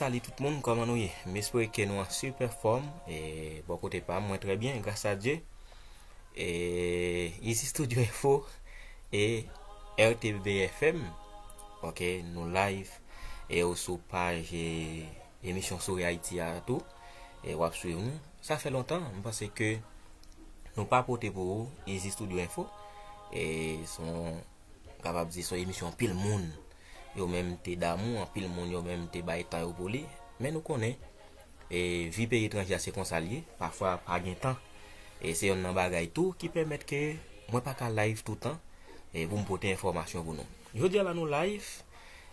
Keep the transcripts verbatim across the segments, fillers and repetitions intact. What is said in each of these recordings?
Salut tout moun, kòman nou ye? M espere ke nou an super fòm. E bò kote pa m, mwen trè byen, gras a Dye. E Easy Studio Info e R T B F M. Ok, nou live e ou sou paj e, emisyon Souri Ayiti a tou. E w ap swiv nou. Sa fè lontan, m panse ke nou pa pote pou ou Easy Studio Info. E se yon, kapab di, se yon emisyon anpil moun yo menm te damou, anpil moun yo menm te bay tan yo pou li. Men nou konnen, e vi peyi etranje a se konsa l ye, pafwa pa gen tan. E se yonn nan bagay tou ki pèmèt ke mwen pa ka live toutan e pou m pote enfòmasyon pou nou. Jodi a la nou live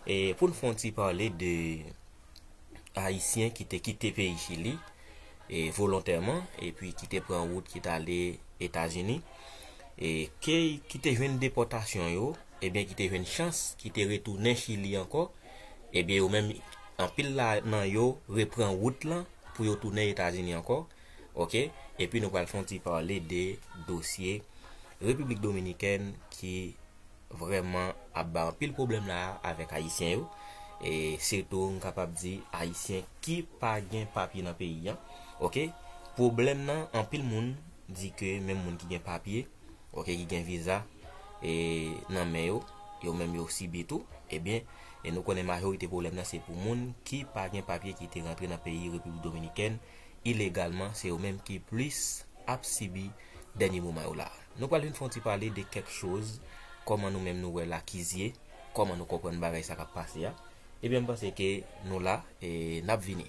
e pou n fè yon ti pale de Ayisyen ki te kite peyi Chili e volontèman, epi ki te pran wout ki t ale Etazini, e ke, ki te jwenn depòtasyon yo, ebyen ki te jwenn chans, ki te retounen Chili ankò, ebyen yo menm, anpil la nan yo repran wout lan pou yo tounen Etazini ankò. Ok, epi nou pral fè yon ti pale de dosye Repiblik Dominikèn ki vrèman ap bay anpil pwoblèm la avèk Ayisyen yo. E sitou, m kapab di, Ayisyen ki pa gen papye nan peyi an. Ok, pwoblèm nan, anpil moun di ke menm moun ki gen papye, ok, ki gen viza e nan men yo, yo menm yo sibi tou. Ebyen, e nou konnen majorite pwoblèm nan se pou moun ki pa gen papye ki te rantre nan peyi Repiblik Dominikèn ilegalman, se yo menm ki plis ap sibi dènye moman yo la. Nou pral vin fè yon ti pale de kèk choz, kòman nou menm nou wè lakizye, kòman nou konprann bagay sa k ap pase a. Ebyen, m panse ke nou la e n ap vini.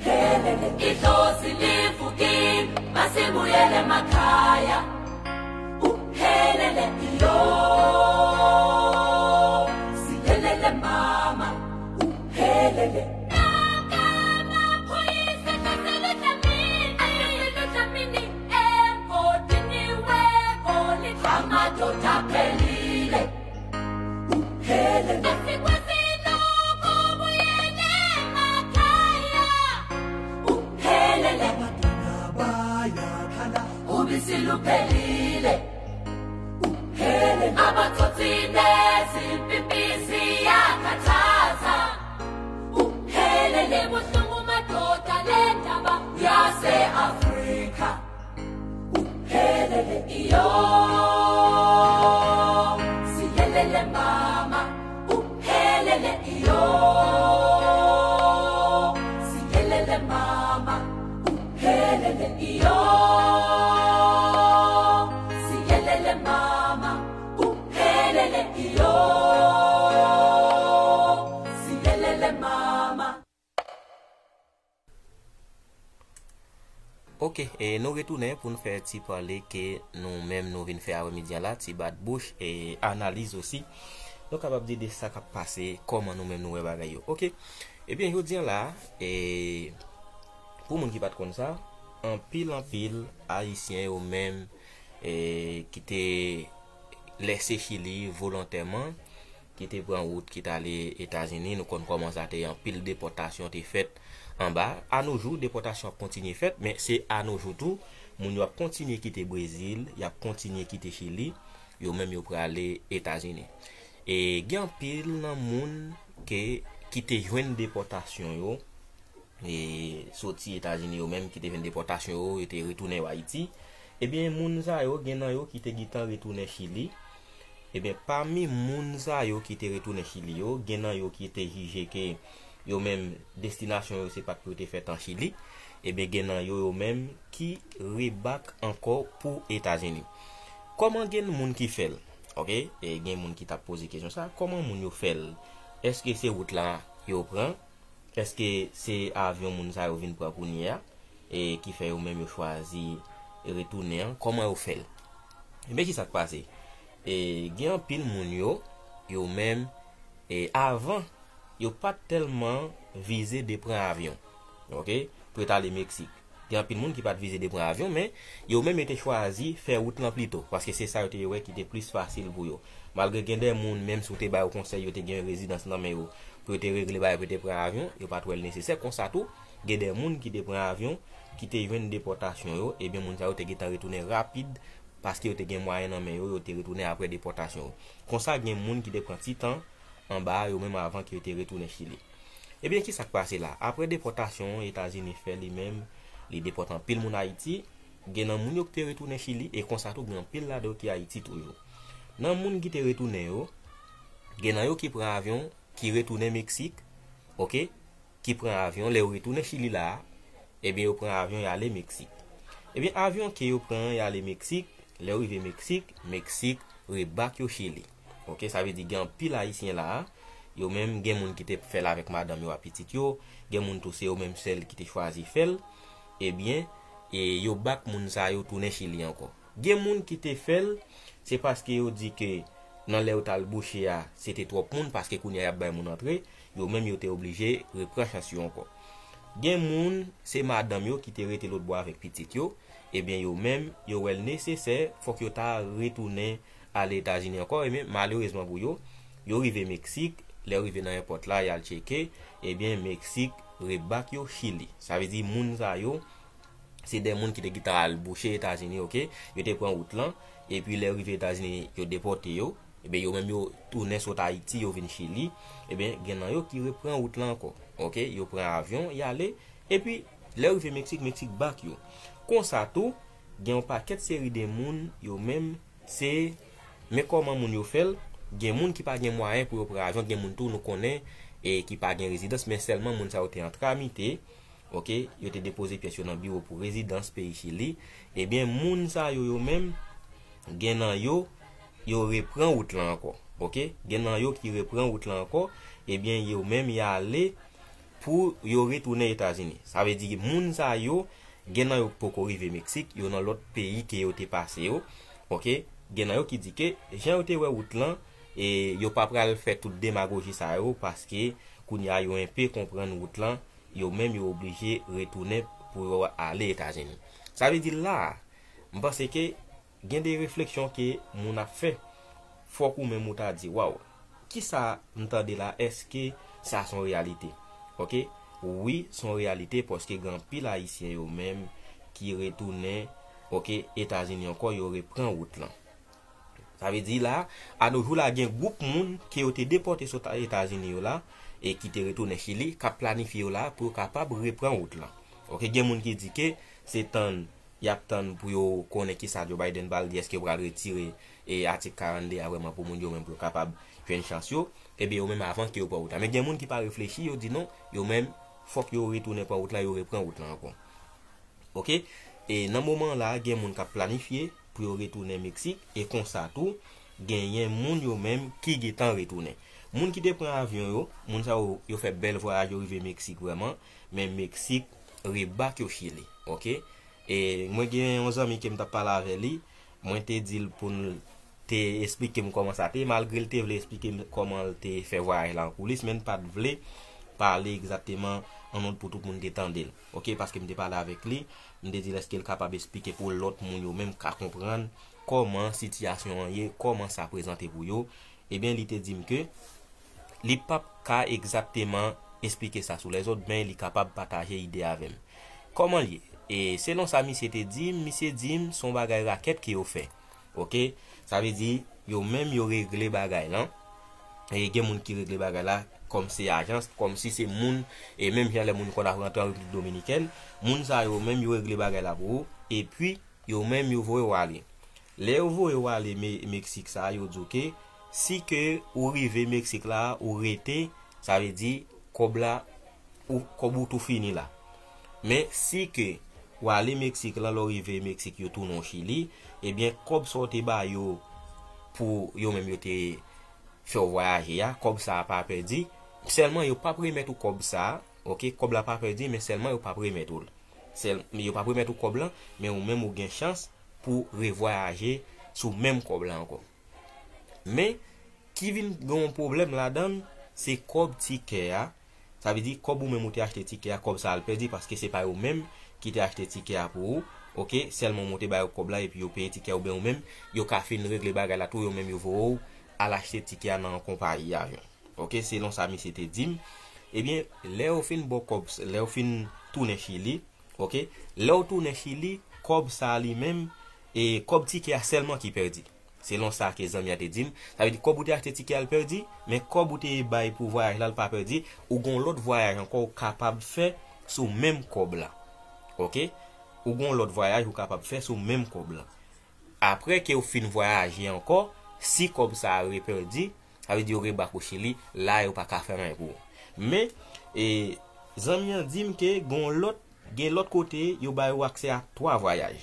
Helele, idlozi livukile, masibuyele emakhaya. Uhelele iyo, siyelele mama, uhelele. Amadoda aphelile. Uhelele. Asikwazi lokho buyele emakhaya. Uhelele. Abantwana bayakhala. Ubisi luphelile. Uhelele. Abatsotsi nezimpimpi ziyakhathaza. Uhelele. Buhlungu madoda le ndaba yase-Afrika. Uhelele iyo, siyelele mama. Uhelele iyo, siyelele mama. Uhelele iyo, siyelele mama. Uhelele iyo, siyelele mama. Ok, e nou retounen pou n fè ti pale ke nou menm nou vin fè aprèmidi a la, ti bat bouch e analiz osi. Nou kapab di de sa k ap pase, kòman nou menm nou wè bagay yo. Ok, ebyen, jodi a la, e pou moun ki pa t konn sa, anpil, anpil Ayisyen yo menm e ki te lèse Chili volontèman, ki te pran wout, ki t ale Etazini. Nou konn kòman sa te ye, anpil depòtasyon te fèt anba. Anojou, depòtasyon ap kontinye fèt, men se anojou tou, moun yo ap kontinye kite Brezil, y ap kontinye kite Chili, yo menm yo prale Etazini. E gen anpil nan moun ke, ki te jwenn depòtasyon yo, e soti Etazini yo menm ki te jwenn depòtasyon yo, yo te retounen yo Ayiti. Ebyen, moun sa yo, gen nan yo ki te gentan retounen Chili. Ebyen, pami moun sa yo ki te retounen Chili yo, gen nan yo ki te jije ke yo menm destinasyon yo se pa t pou yo te fèt an Chili. Ebyen, gen nan yo, yo menm ki rebak ankò pou Etazini. Kòman gen moun ki fè l? Ok, e gen moun ki t ap poze kesyon sa, kòman moun yo fè l? Èske se wout la yo pran? Èske se avyon moun sa yo vin pran kounye a, e ki fè yo menm yo chwazi retounen an? Kòman yo fè l? Ebyen, ki sa k pase? E gen anpil moun yo, yo menm, e avan, yo pa t tèlman vize de pran avyon, ok, pou yo t ale Meksik. Gen anpil moun ki pa t vize de pran avyon, men yo menm yo te chwazi fè wout lan pito, paske se sa yo te wè ki te plis fasil pou yo. Malgre gen de moun, menm si w te ba yo konsèy, yo te gen rezidans nan men yo, pou yo te regle bagay, pou yo te pran avyon, yo pa t wè l nesesè. Konsa tou, gen de moun ki te pran avyon, ki te jwenn depòtasyon yo, ebyen moun sa yo te gentan retounen rapid, paske yo te gen mwayen nan men yo, yo te retounen apre depòtasyon yo. Konsa, gen moun ki te pran ti tan anba a yo menm avan ke yo te retounen Chili. Ebyen, ki sa k pase la? Apre depòtasyon Etazini fè li menm, li depòte anpil moun Ayiti, gen nan moun yo ki te retounen Chili, e konsa tou gen anpil ladan yo ki Ayiti toujou. Nan moun ki te retounen yo, gen nan yo ki pran avyon, ki retounen Meksik, oke? Ki pran avyon, lè yo retounen Chili la a, ebyen, yo pran avyon y ale Meksik. Ebyen, avyon ke yo pran an y ale Meksik, lè yo rive Meksik, Meksik rebak yo Chili. Oke, sa vle di gen anpil Ayisyen la a, yo menm gen moun ki te fè l avèk madanm yo ak pitit yo, gen moun tou se yo menm sèl ki te chwazi fè l, ebyen, e yo bak moun sa yo tounen Chili ankò. Gen moun ki te fè l, se paske yo di ke nan lè yo t al bouche a, se te twòp moun, paske kounye a y ap bay moun antre, yo menm yo te oblije repran chans yo ankò. Gen moun, se madanm yo ki te rete lòtbò avèk pitit yo, ebyen yo menm, yo wè l nesesè, fòk yo ta retounen ale Etazini ankò, ebyen malerezman pou yo, yo rive Meksik, lè yo rive nan èpòt la, y al tcheke, ebyen Meksik rebak yo Chili. Sa vle di moun sa yo, se de moun ki te gentan al bouche Etazini, oke? Yo te pran wout lan, epi lè yo rive Etazini, yo depòte yo, ebyen yo menm yo tounen sot Ayiti, yo vin Chili, ebyen gen nan yo ki repran wout lan ankò, oke? Yo pran avyon, y ale, epi lè yo rive Meksik, Meksik bak yo. Konsa tou, gen yon pakèt seri de moun, yo menm, se, men kòman moun yo fè l, gen moun ki pa gen mwayen pou yo pran avyon, gen moun tou nou konnen, e ki pa gen rezidans, men sèlman moun sa yo te an tramite, oke, yo te depoze pyès yo nan biwo pou rezidans peyi Chili, ebyen moun sa yo, yo menm, gen nan yo, yo repran wout lan ankò, oke, gen nan yo ki repran wout lan ankò, ebyen yo menm y ale pou yo retounen Etazini. Sa vle di moun sa yo, gen nan yo poko rive Meksik, yo nan lòt peyi ke yo te pase yo, oke, gen nan yo ki di ke jan yo te wè wout lan, e yo pa pral fè tout demagoji sa yo, paske kounye a yo enpe konprann wout lan, yo menm yo oblije retounen pou yo ale Etazini. Sa vle di la a, m panse ke gen de refleksyon ke moun ap fè. Fòk ou menm ou ta di, waw, kisa m tande la, èske sa se yon reyalite? Oke? Wi, se yon reyalite, paske gen anpil Ayisyen yo menm ki retounen, oke, Etazini ankò, yo repran wout lan. Sa vle di la, anojou la, gen gwoup moun ke yo te depòte sot Etazini yo la, e ki te retounen Chili, k ap planifye yo la pou yo kapab repran wout lan. Oke, gen moun ki di ke se tann, y ap tann pou yo konnen kisa Joe Biden pral di, èske yo pral retire e atik karannde a vrèman pou moun yo menm pou yo kapab jwenn chans yo, ebyen yo menm avan ke yo pran wout lan. Men gen moun ki pa reflechi, yo di non, yo menm, fòk yo retounen pran wout lan, yo repran wout lan ankò. Oke? E nan moman la, gen moun k ap planifye pou yo retounen Meksik, e konsa tou, genyen moun yo menm ki gentan retounen. Moun ki te pran avyon yo, moun sa yo, yo fè bèl vwayaj, yo rive Meksik vrèman, men Meksik rebak yo Chili. Oke? E mwen gen yon zanmi ke m t ap pale avè li, mwen te di l pou l te esplike m kòman sa te ye, malgre l te vle esplike m kòman l te fè vwayaj la an koulis, men l pa t vle pale egzakteman an non pou tout moun te tande l. Oke, paske m te pale avèk li, m te di l èske l kapab esplike pou lòt moun yo menm ka konprann kòman sitiyasyon an ye, kòman sa prezante pou yo. Ebyen, li te di m ke li p ap ka egzakteman esplike sa sou lèzòt, men li kapab pataje ide avè m. Kòman l ye? E selon sa misye te di m, misye di m se yon bagay rakèt ke yo fè. Oke? Sa vle di, yo menm yo regle bagay lan. E gen moun ki regle bagay la kòm se ajans, kòmsi se moun, e menm jan lè moun konn ap rantre an Repiblik Dominikèn, moun sa yo menm yo regle bagay la pou ou, epi yo menm yo voye w ale. Lè yo voye w ale Me-, Meksik sa, yo di w ke si ke ou rive Meksik la, ou rete, sa vle di kòb la, ou, kòb ou tou fini la. Men si ke w ale Meksik la, lè w rive Meksik, yo tounen w Chili, ebyen kòb sa w te ba yo pou yo menm yo te fè w vwayaje a, kòb sa a pa pèdi, sèlman yo p ap remèt ou kòb sa a, oke, kòb la pa pèdi, men sèlman yo p ap remèt ou l. Sèl, yo p ap remèt ou kòb lan, men ou menm ou gen chans pou revwayaje sou menm kòb la ankò. Men, ki vin gen yon pwoblèm ladan l, se kòb tikè a. Sa vle di, kòb ou menm ou te achte tikè a, kòb sa al pèdi paske se pa yo menm ki te achte tikè a pou ou. Oke, sèlman ou te ba yo kòb la epi yo peye tikè a, oubyen ou menm, yo ka fin regle bagay la tou, yo menm yo voye w al achte tikè a nan yon konpayi avyon. Oke, selon sa misye te di m. Ebyen, lè yo fin ba w kòb, lè yo fin tounen Chili, oke, lè w tounen Chili, kòb sa a li menm, e kòb tikè a sèlman ki pèdi. Selon sa ke zanmi an te di m, sa vle di kòb ou te achte tikè a l pèdi, men kòb ou te bay pou vwayaj la, l pa pèdi, ou gon lòt vwayaj ankò ou kapab fè sou menm kòb la. Oke? Ou gon lòt vwayaj ou kapab fè sou menm kòb la. Apre ke ou fin vwayaje ankò, si kòb sa a repèdi, sa vle di yo rebak ou Chili, la yo pa ka fè anyen pou ou. Men, e, zanmi an di m ke gon lòt, gen lòt kote yo ba yo aksè a twa vwayaj.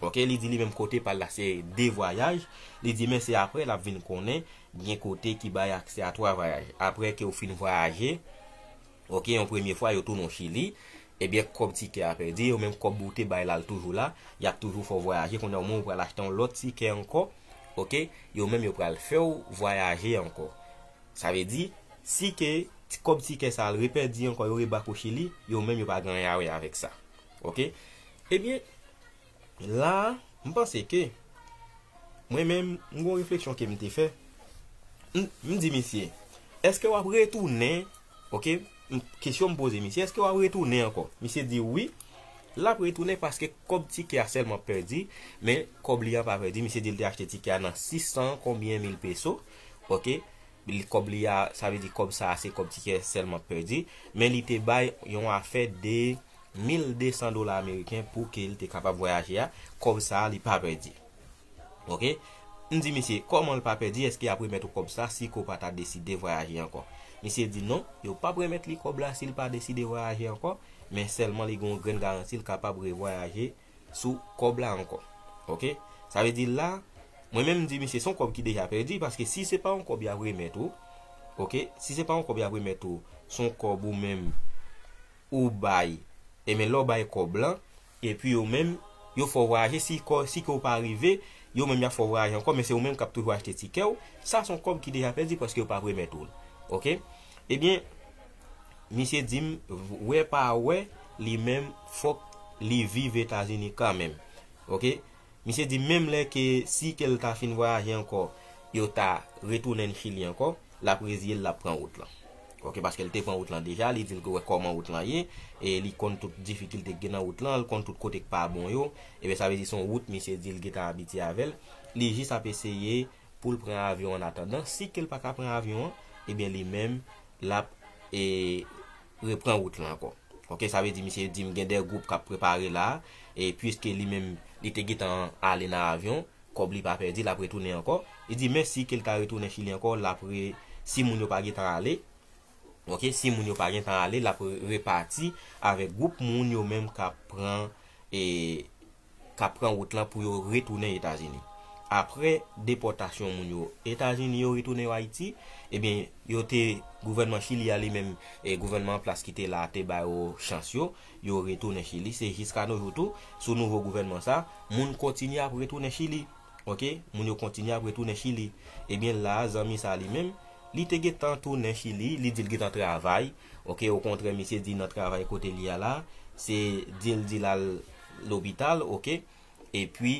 Oke, li di li menm kote pa l la se de vwayaj. Li di men se apre l ap vin konnen gen kote ki bay aksè a twa vwayaj. Apre ke ou fin vwayaje, oke, yon premye fwa yo tounen w Chili, ebyen kòb tikè a pèdi, yo menm kòb ou te bay la l toujou la, y ap toujou fè w vwayaje, kounye a ou menm ou pral achte yon lòt tikè ankò, oke, yo menm yo pral fè w vwayaje ankò. Sa vle di, si ke ti kòb tikè sa a l repèdi ankò, yo rebak ou Chili, yo menm yo pa gen anyen a wè avèk sa. Oke? Ebyen, la, m panse ke, mwen menm, m gon refleksyon ke m te fè. M, m di misye, èske w ap retounen, oke? M, kesyon m poze misye, èske w ap retounen ankò? Misye di wi, l ap retounen paske kòb tikè a sèlman pèdi, men kòb li an pa pèdi. Misye di l te achte tikè a nan sis san konbyen mil peso, oke? Li, kòb li a, sa vle di kòb sa a se kòb tikè sèlman pèdi, men li te bay yon afè de mil de san dola ameriken pou ke l te kapab vwayaje a, kòb sa a li pa pèdi. Oke? M di misye, kòman l pa pèdi, èske y ap remèt ou kòb sa si ke w pa ta deside vwayaje ankò? Misye di non, yo p ap remèt li kòb la si l pa deside vwayaje ankò, men sèlman li gen yon grenn garanti l kapab revwayaje sou kòb la ankò. Oke? Sa vle di la, mwen menm m di misye se yon kòb ki deja pèdi, paske si se pa yon kòb y ap remèt ou, oke? Si se pa yon kòb y ap remèt ou, se yon kòb ou menm ou bay, ebyen lè w bay kòb lan, epi yo menm, yo fè w vwayaje, si kò, si ke w pa rive, yo menm y ap fè w vwayaje ankò, men se ou menm k ap toujou achte tikè w, sa se yon kòb ki deja pèdi paske yo p ap remèt ou l. Oke? Ebyen, misye di m, wè pa wè, li menm, fòk li viv Etazini kanmenm. Oke? Misye di menm lè ke si ke l ta fin vwayaje ankò, yo ta retounen l Chili ankò, l ap reziye l, l ap pran wout lan. Oke, paske l te pran wout lan deja, li di l wè kòman wout lan ye, e li konn tout difikilte ki gen nan wout lan, l konn tout kote k pa bon yo, ebyen sa vle di se yon wout misye di l gentan abitye avè l, li jis ap eseye pou l pran avyon an atandan, si ke l pa ka pran avyon an, ebyen li menm, l ap, e, repran wout lan ankò. Oke, sa vle di misye di m gen de gwoup k ap prepare la, e piske li menm, li te gentan ale nan avyon, kòb li pa pèdi, l ap retounen ankò. Li di, men si ke l ta retounen Chili ankò, l ap re, si moun yo pa gentan ale, oke, si moun yo pa gentan ale, l ap re-, repati avèk gwoup moun yo menm k ap pran, e, k ap pran wout lan pou yo retounen Etazini. Apre depòtasyon moun yo Etazini, yo retounen yo Ayiti, ebyen, yo te, gouvènman Chili a li menm, e gouvènman an plas ki te la a te ba yo chans yo, yo retounen Chili. Se jiska no jou tou, sou nouvo gouvènman sa, moun kontinye ap retounen Chili. Oke? Moun yo kontinye ap retounen Chili. Ebyen, la a, zanmi sa a li menm, li te gentan tounen Chili, li di l gentan travay. Oke? Okontrè, misye di nan travay kote li a la, se di l di l al lopital, oke? Epi,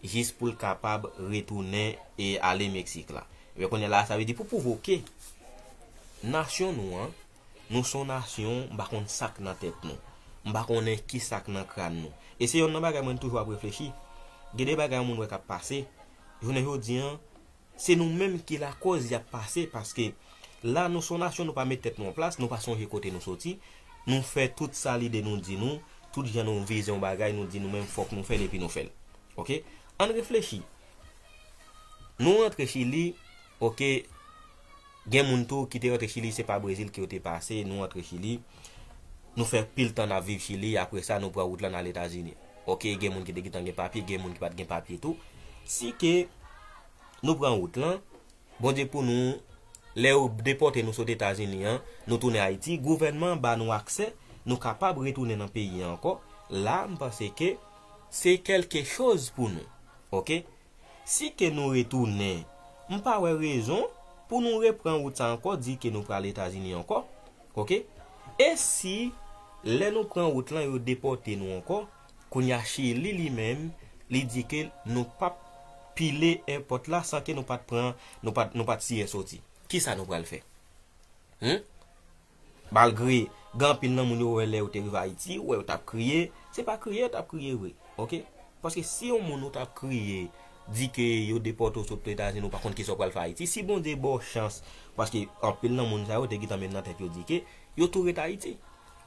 jis pou l kapab retounen e ale Meksik la. Ebyen, kounye a la, sa vle di pou pwouve w ke nasyon nou an, nou se yon nasyon, m pa konn sa k nan tèt nou. M pa konnen ki sa k nan kràn nou. E se yonn nan bagay mwen toujou ap reflechi. Gen de bagay yon moun wè k ap pase. Jounen jodi an, se nou menm ki lakòz y ap pase, paske la nou se yon nasyon, nou pa met tèt nou an plas, nou pa sonje kote nou soti. Nou fè tout sa lide nou di nou, tout jan nou vize yon bagay, nou di nou menm fòk nou fè l epi nou fè l. Oke? Ann reflechi. Nou rantre Chili, oke, gen moun tou ki te rantre Chili, se pa Brezil ke yo te pase, nou rantre Chili, nou fè pil tan n ap viv Chili, apre sa nou pran wout lan n al Etazini. Oke, gen moun ki te gentan gen papye, gen moun ki pa t gen papye tou. Si ke nou pran wout lan, Bondye pou nou, lè yo depòte nou sot Etazini an, nou tounen Ayiti, gouvènman an ba nou aksè, nou kapab retounen nan peyi an ankò. La, m panse ke se kèlke choz pou nou. Oke? Si ke nou retounen, m pa wè rezon pou nou repran wout sa ankò, di ke nou pral Etazini ankò. Oke? E si, lè nou pran wout lan, yo depòte nou ankò, kounye a Chili li menm, li di ke nou p ap pile èpòt la san ke nou pa t pran, nou pa t, nou pa t siyen soti. Kisa nou pral fè? Humm? Malgre, gen anpil nan moun yo wè lè yo te rive Ayiti, ou wè yo t ap kriye, se pa kriye yo t ap kriye vre, oke? Paske si yon moun ou t ap kriye, di ke yo depòte w sot Etazini, ou pa konn kisa w pral fè Ayiti. Si Bondye ba w chans, paske anpil nan moun sa yo te gentan met nan tèt yo di ke yo tou ret Ayiti.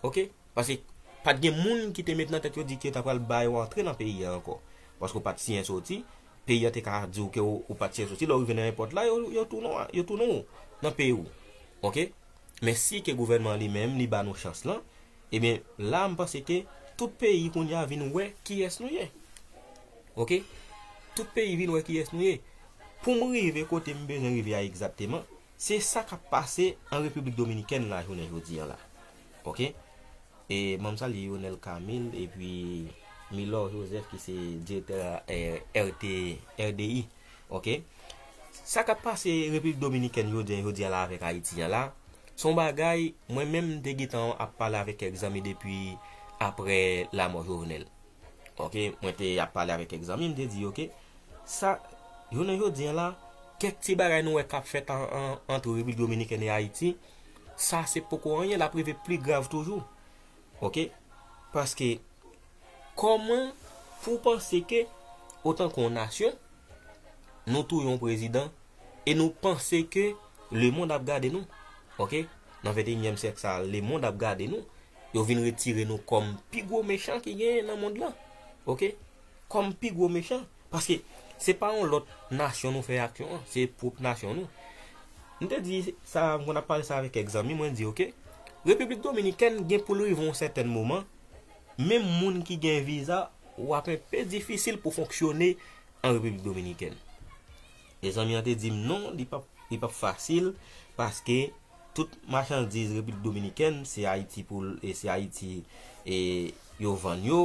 Oke? Paske pa t gen moun ki te met nan tèt yo di ke yo ta pral ba yo antre nan peyi a ankò. Paske w pa t siyen soti, peyi a te ka di w ke w, ou pa t siyen soti, lè w rive nan èpòt la, yo, yo tounen w, yo tounen w nan peyi w. Oke? Men si ke gouvènman an li menm, li ba nou chans lan, ebyen, la, m panse ke tout peyi kounye a vin wè kiyès nou ye. Oke? Tout peyi vin wè kiyès nou ye. Pou m rive kote m bezwen rive a egzakteman, se sa k ap pase an Repiblik Dominikèn la, jounen jodi an la. Oke? E ban m salye Yonel Camille epi Milor Joseph ki se direktè, eh, R T, R D I. Oke? Sa k ap pase Repiblik Dominikèn jodi, jodi a la avèk Ayiti an la, se yon bagay, mwen menm m te gentan ap pale avèk kèk zanmi depi apre lanmò Jovenel. Oke? Mwen te ap pale avèk kèk zanmi, m te di, oke, sa, jounen jodi an la, kèk ti bagay nou wè k ap fèt an, an, ant Repiblik Dominikèn e Ayiti, sa se poko anyen, l ap rive pli grav toujou. Oke? Paske, kòman pou w panse ke, otan ke yon nasyon, nou touye yon prezidan, e nou panse ke lemonn ap gade nou? Oke? Nan venteyinyèm syèk sa, lemonn ap gade nou. Yo vin retire nou kòm pi gwo mechan ki genyen nan mond lan. Oke? Kòm pi gwo mechan. Paske se pa yon lòt nasyon nou fè aksyon an, se pwòp nasyon nou. M te di sa, m konn ap pale sa avèk kèk zanmi, mwen di, oke, Repiblik Dominikèn gen pou l rive yon sètèn moman, menm moun ki gen viza, w ap enpe difisil pou fonksyone an Repiblik Dominikèn. E zanmi an te di m non, li p ap, li p ap fasil, paske tout machandiz Repiblik Dominikèn, se Ayiti pou l, e se Ayiti, e yo vann yo,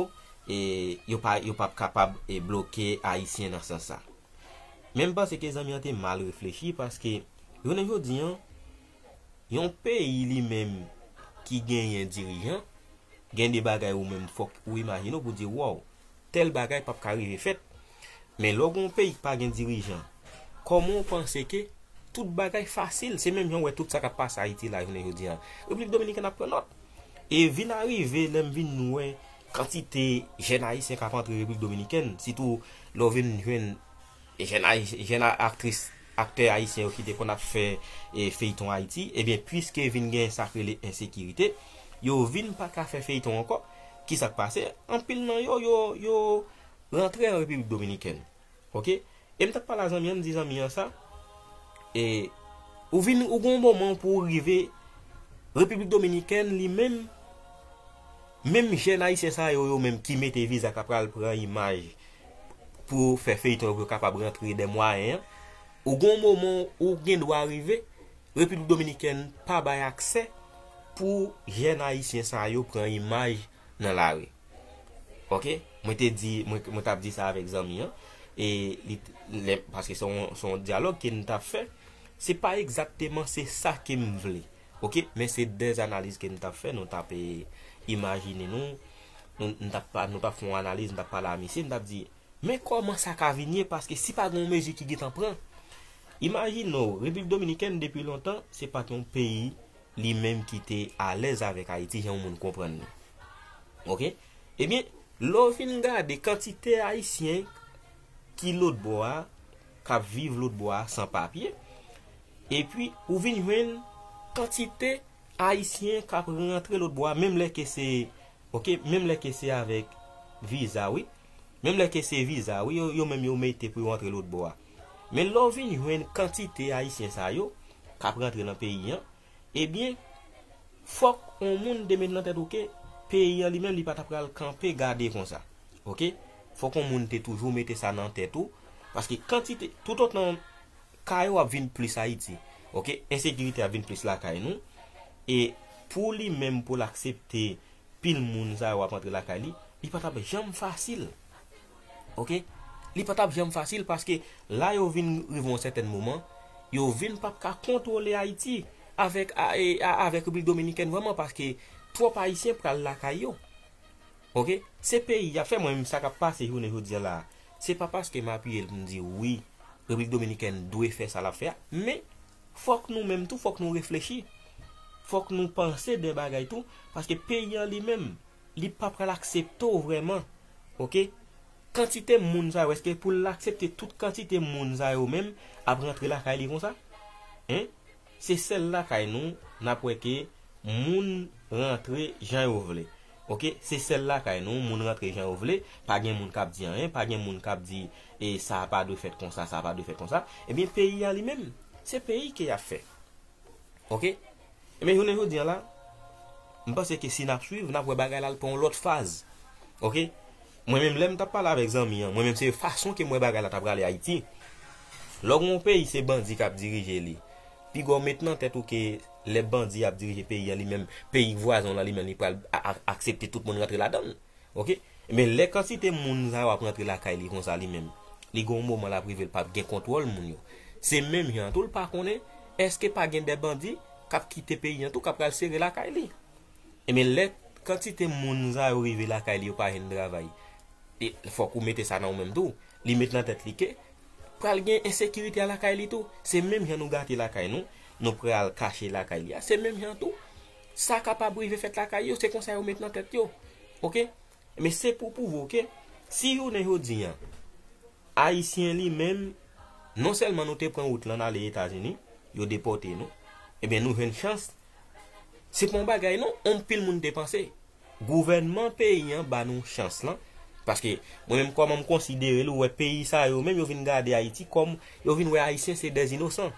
e yo pa, yo p ap kapab, e bloke Ayisyen nan sans sa. Men m panse ke zanmi an te mal reflechi, paske jounen jodi an, yon peyi li menm ki genyen dirijan, gen de bagay ou menm fòk ou imajine w pou di, waw, tèl bagay p ap ka rive fèt. Men lè w gen yon peyi ki pa gen dirijan, kòman w panse ke tout bagay fasil? Se menm jan w wè tout sa k ap pase Ayiti la jounen jodi an. Repiblik Dominikèn ap pran nòt. E vin arive, lè m vin wè kantite jèn ayisyen k ap antre Repiblik Dominikèn, sitou lè w vin jwenn jèn ayi-, jèn a-, aktris, aktè ayisyen yo ki te konn ap fè, e, feyton Ayiti, ebyen, piske vin gen sa k rele ensekirite, yo vin pa ka fè feyton ankò. Kisa k pase? Anpil nan yo, yo, yo rantre an Repiblik Dominikèn. Oke? E m t ap pale a zanmi an, m di zanmi an sa, e, ou vin, ou gen yon moman pou w rive Repiblik Dominikèn, li menm, menm jèn ayisyen sa yo, yo menm ki mete viza, k ap pral pran imaj pou fè feyton yo, pou yo kapab rantre dè mwayen an, ou gen yon moman ou gen dwa rive, Repiblik Dominikèn pa bay aksè pou jèn ayisyen sa yo pran imaj nan lari. Oke? Mwen te di, mwen, mwen t ap di sa avèk zanmi an, e li, lè, paske se yon, se yon dyalòg ke n t ap fè, se pa egzakteman se sa ke m vle. Oke? Men se dè analiz ke n t ap fè, nou t ap, e, imajine nou, nou, n t ap pa-, nou t ap fè yon analiz, n t ap pale a misye, n t ap di, men kòman sa ka vin ye, paske si pa gen yon mezi ki gentan pran, imajine w, Repiblik Dominikèn depi lontan, se pa t yon peyi li menm ki te alèz avèk Ayiti, jan yon moun konprann li. Oke? Ebyen, lè w vin gade kantite Ayisyen ki lòtbò a, k ap viv lòtbò a san papye, epi ou vin jwenn kantite Ayisyen k ap rantre lòtbò a, menm lè ke se, oke, menm lè ke se avèk viza, wi. Menm lè ke se viza, wi, yo, yo menm yo mete pou yo antre lòtbò a. Men lè w vin jwenn kantite Ayisyen sa yo k ap rantre nan peyi an, ebyen, fòk yon moun te met nan tèt ou ke peyi an li menm li pa ta pral kanpe gade konsa. Oke? Fòk yon moun te toujou mete sa nan tèt ou, paske kantite, toutotan kay yo ap vin plis Ayiti, oke? Ensekirite ap vin plis lakay nou, e pou li menm pou l aksepte pil moun sa yo ap antre lakay li, li pa t ap janm fasil. Oke? Li pa t ap janm fasil paske la yo vin rive yon sètèn moman, yo vin p ap ka kontwole Ayiti avèk, a, e, a, avèk Repiblik Dominikèn vrèman paske twòp Ayisyen pral lakay yo. Oke? Se peyi y ap fè mwen menm sa k ap pase jounen jodi a la. Se pa paske m apiye l pou m di wi, Repiblik Dominikèn dwe fè sa l ap fè a, men fòk nou menm tou, fòk nou reflechi. Fòk nou panse de bagay tou, paske peyi an li menm, li pa pral aksepte w vrèman. Oke? kantite moun sa yo, èske pou l aksepte tout kantite moun sa yo menm ap rantre lakay li konsa? Hein? Se sèl lakay nou n ap wè ke moun rantre jan yo vle. Oke, se sèl lakay nou, moun rantre jan yo vle, pa gen moun k ap di anyen, pa gen moun k ap di e sa pa dwe fèt konsa, sa pa dwe fèt konsa. Ebyen, peyi a li menm, se peyi ke y ap fè. Oke? Ebyen, jounen jodi a la, m panse ke si n ap swiv, n ap wè bagay la al pran yon lòt faz. Oke? Mwen menm, lè m t ap pale avèk zanmi an, mwen menm, se fason ke m wè bagay la t ap prale Ayiti. Lè w gen yon peyi, se bandi k ap dirije li. Piga w met nan tèt ou ke lè bandi ap dirije peyi an, li menm, peyi vwazen w lan, li menm, li pral a- a- aksepte tout moun rantre ladan l. Oke? Men lè kantite moun sa yo ap rantre lakay li konsa li menm, li gen yon moman l ap rive l p ap gen kontwòl moun yo. Se menm jan an tou, l pa konnen èske pa gen de bandi k ap kite peyi an tou, k ap pral sere lakay li. Ebyen, lè kantite moun sa yo rive lakay li, yo pa jwenn travay, e fòk ou mete sa nan ou menm tou. Li met nan tèt li ke pral gen ensekirite a lakay li tou. Se menm jan nou gate lakay nou, nou pral kache lakay li a. Se menm jan tou, sa kapab rive fèt lakay yo, se konsa yo met nan tèt yo. Oke? Men se pou pwouve w ke si jounen jodi a, Ayisyen li menm, non sèlman nou te pran wout lan n ale Etazini, yo depòte nou, ebyen nou jwenn chans. Se pa yon bagay non, anpil moun te panse. Gouvènman peyi an ba nou chans lan, paske mwen menm kòman m konsidere l, ou wè peyi sa yo menm yo vin gade Ayiti kòm, yo vin wè Ayisyen se dè inosan.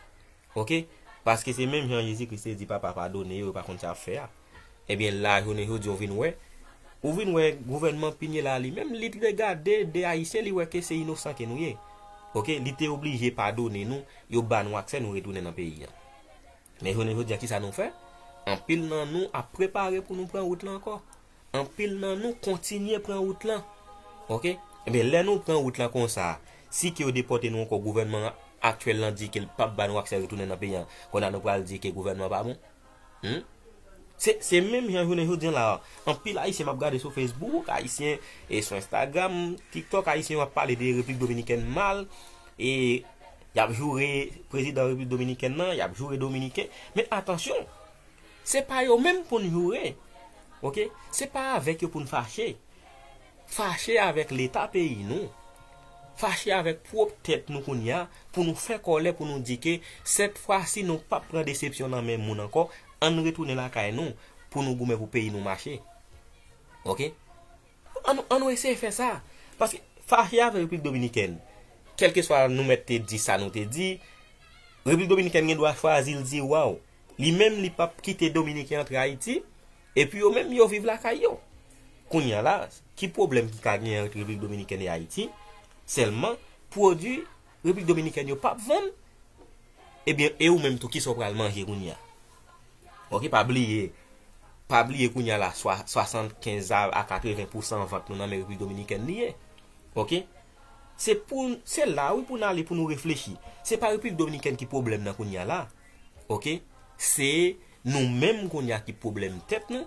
Oke? Paske se menm jan Jezi Kris te di Papa padone yo, yo pa konn sa y ap fè a. Ebyen, la jounen jodi, ou vin wè, ou vin wè gouvènman Pinye la li menm, li te gade de Ayisyen, li wè ke se inosan ke nou ye. Oke? Li te oblije padone nou, yo ba nou aksè, nou retounen nan peyi a. Men jounen jodi a, kisa nou fè? Anpil nan nou ap prepare pou nou pran wout lan ankò. Anpil nan nou kontinye pran wout lan. Oke? Ebyen, lè nou pran wout lan konsa, si ke yo depòte nou ankò, gouvènman aktyèl lan di ke l p ap ba nou aksè retounen nan peyi an, kounye a nou pral di ke gouvènman pa bon? Hmm? Se, se menm jan jounen jodi an la, anpil Ayisyen m ap gade sou Facebook, Ayisyen e sou Instagram, TikTok, Ayisyen yo ap pale de Repiblik Dominikèn mal, e y ap joure prezidan Repiblik Dominikèn nan, y ap joure Dominiken. Men atansyon, se pa yo menm pou n joure. Oke? Se pa avèk yo pou n fache. Fache avèk Leta peyi nou. Fache avèk pwòp tèt nou kounye a pou nou fè kòlè, pou nou di ke sèt fwa si nou p ap pran desepsyon nan men moun ankò, ann retounen lakay nou pou nou goumen pou peyi nou mache. Oke? Ann, ann nou eseye fè sa. Paske fache avèk Repiblik Dominikèn, kèlkeswa nou mèt te di sa nou te di, Repiblik Dominikèn gen dwa chwazi l di waw. Li menm li p ap kite Dominiken antre Ayiti, epi yo menm yo viv lakay yo. Kounye a la, ki pwoblèm ki ka genyen ant Repiblik Dominikèn e Ayiti? Sèlman, pwodui Repiblik Dominikèn yo p ap vann, ebyen, e ou menm tou, kisa w pral manje kounye a? Oke, pa bliye, pa bliye kounye a la, swa, swasannkenz a, a katreven pousan vant nou nan men Repiblik Dominikèn li ye. Oke? Se pou, se la, wi, pou n ale, pou nou reflechi. Se pa Repiblik Dominikèn ki pwoblèm nan kounye a la. Oke? Se nou menm kounye a ki pwoblèm tèt nou.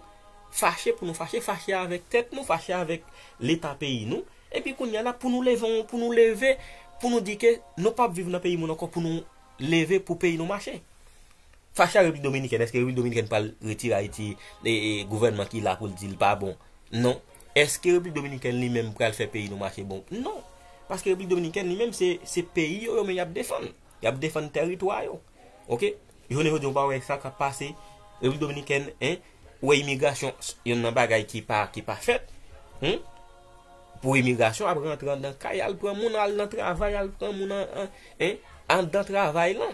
Fache pou nou fache, fache avèk tèt nou, fache avèk Leta peyi nou. Epi kounye a la, pou nou leve, pou nou leve, pou nou di ke nou p ap viv nan peyi moun ankò, pou nou leve pou peyi nou mache. Fache a Repiblik Dominikèn, èske Repiblik Dominikèn pral retire Ayiti, e, e, gouvènman ki la pou l di l pa bon? Non. Èske Repiblik Dominikèn li menm pral fè peyi nou mache bon? Non. Paske Repiblik Dominikèn li menm se, se peyi yo, yo men y ap defann. Y ap defann tèritwa yo. Oke? Jounen jodi a, ou pa wè sa k ap pase Repiblik Dominikèn, en? Ou wè imigrasyon, s- youn nan bagay ki pa, ki pa fèt. Hm? Pou imigrasyon ap rantre anndan kay, al pran moun, al nan travay, al pran moun an, an, en? Anndan travay lan.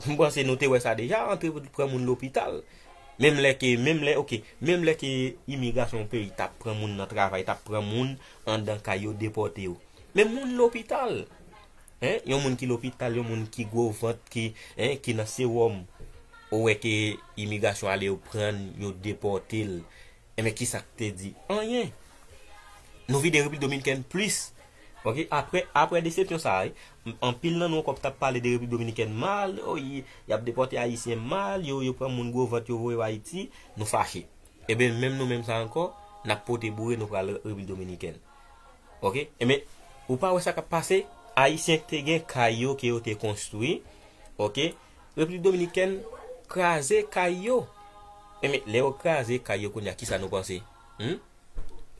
M panse nou te wè sa deja, antre pran moun lopital. Menm lè ke, menm lè, oke, menm lè ke imigrasyon yon peyi t ap pran moun nan travay, t ap pran moun anndan kay yo, depòte yo. Men moun lopital, en, yon moun ki lopital, yon moun ki gwo vant, ki, en, ki nan sewòm, ou wè ke imigrasyon ale, yo pran l, yo depòte l. Enben, kisa k te di? Anyen. Nou vide Repiblik Dominikèn plis. Oke, apre, apre desepsyon sa a, wi, m- anpil nan nou ankò t ap pale de Repiblik Dominikèn mal, o, y, y ap depòte Ayisyen mal, yo, yo pran moun gwo vant, yo voye yo Ayiti, nou fache. Enben, menm nou menm sa ankò, n ap pote boure, nou pral Repiblik Dominikèn. Oke? Enben, ou pa wè sa k ap pase? Ayisyen te gen kay yo ke yo te konstwi, oke? Repiblik Dominikèn kraze kay yo. Enben, lè yo kraze kay yo kounye a, kisa nou panse? Hm?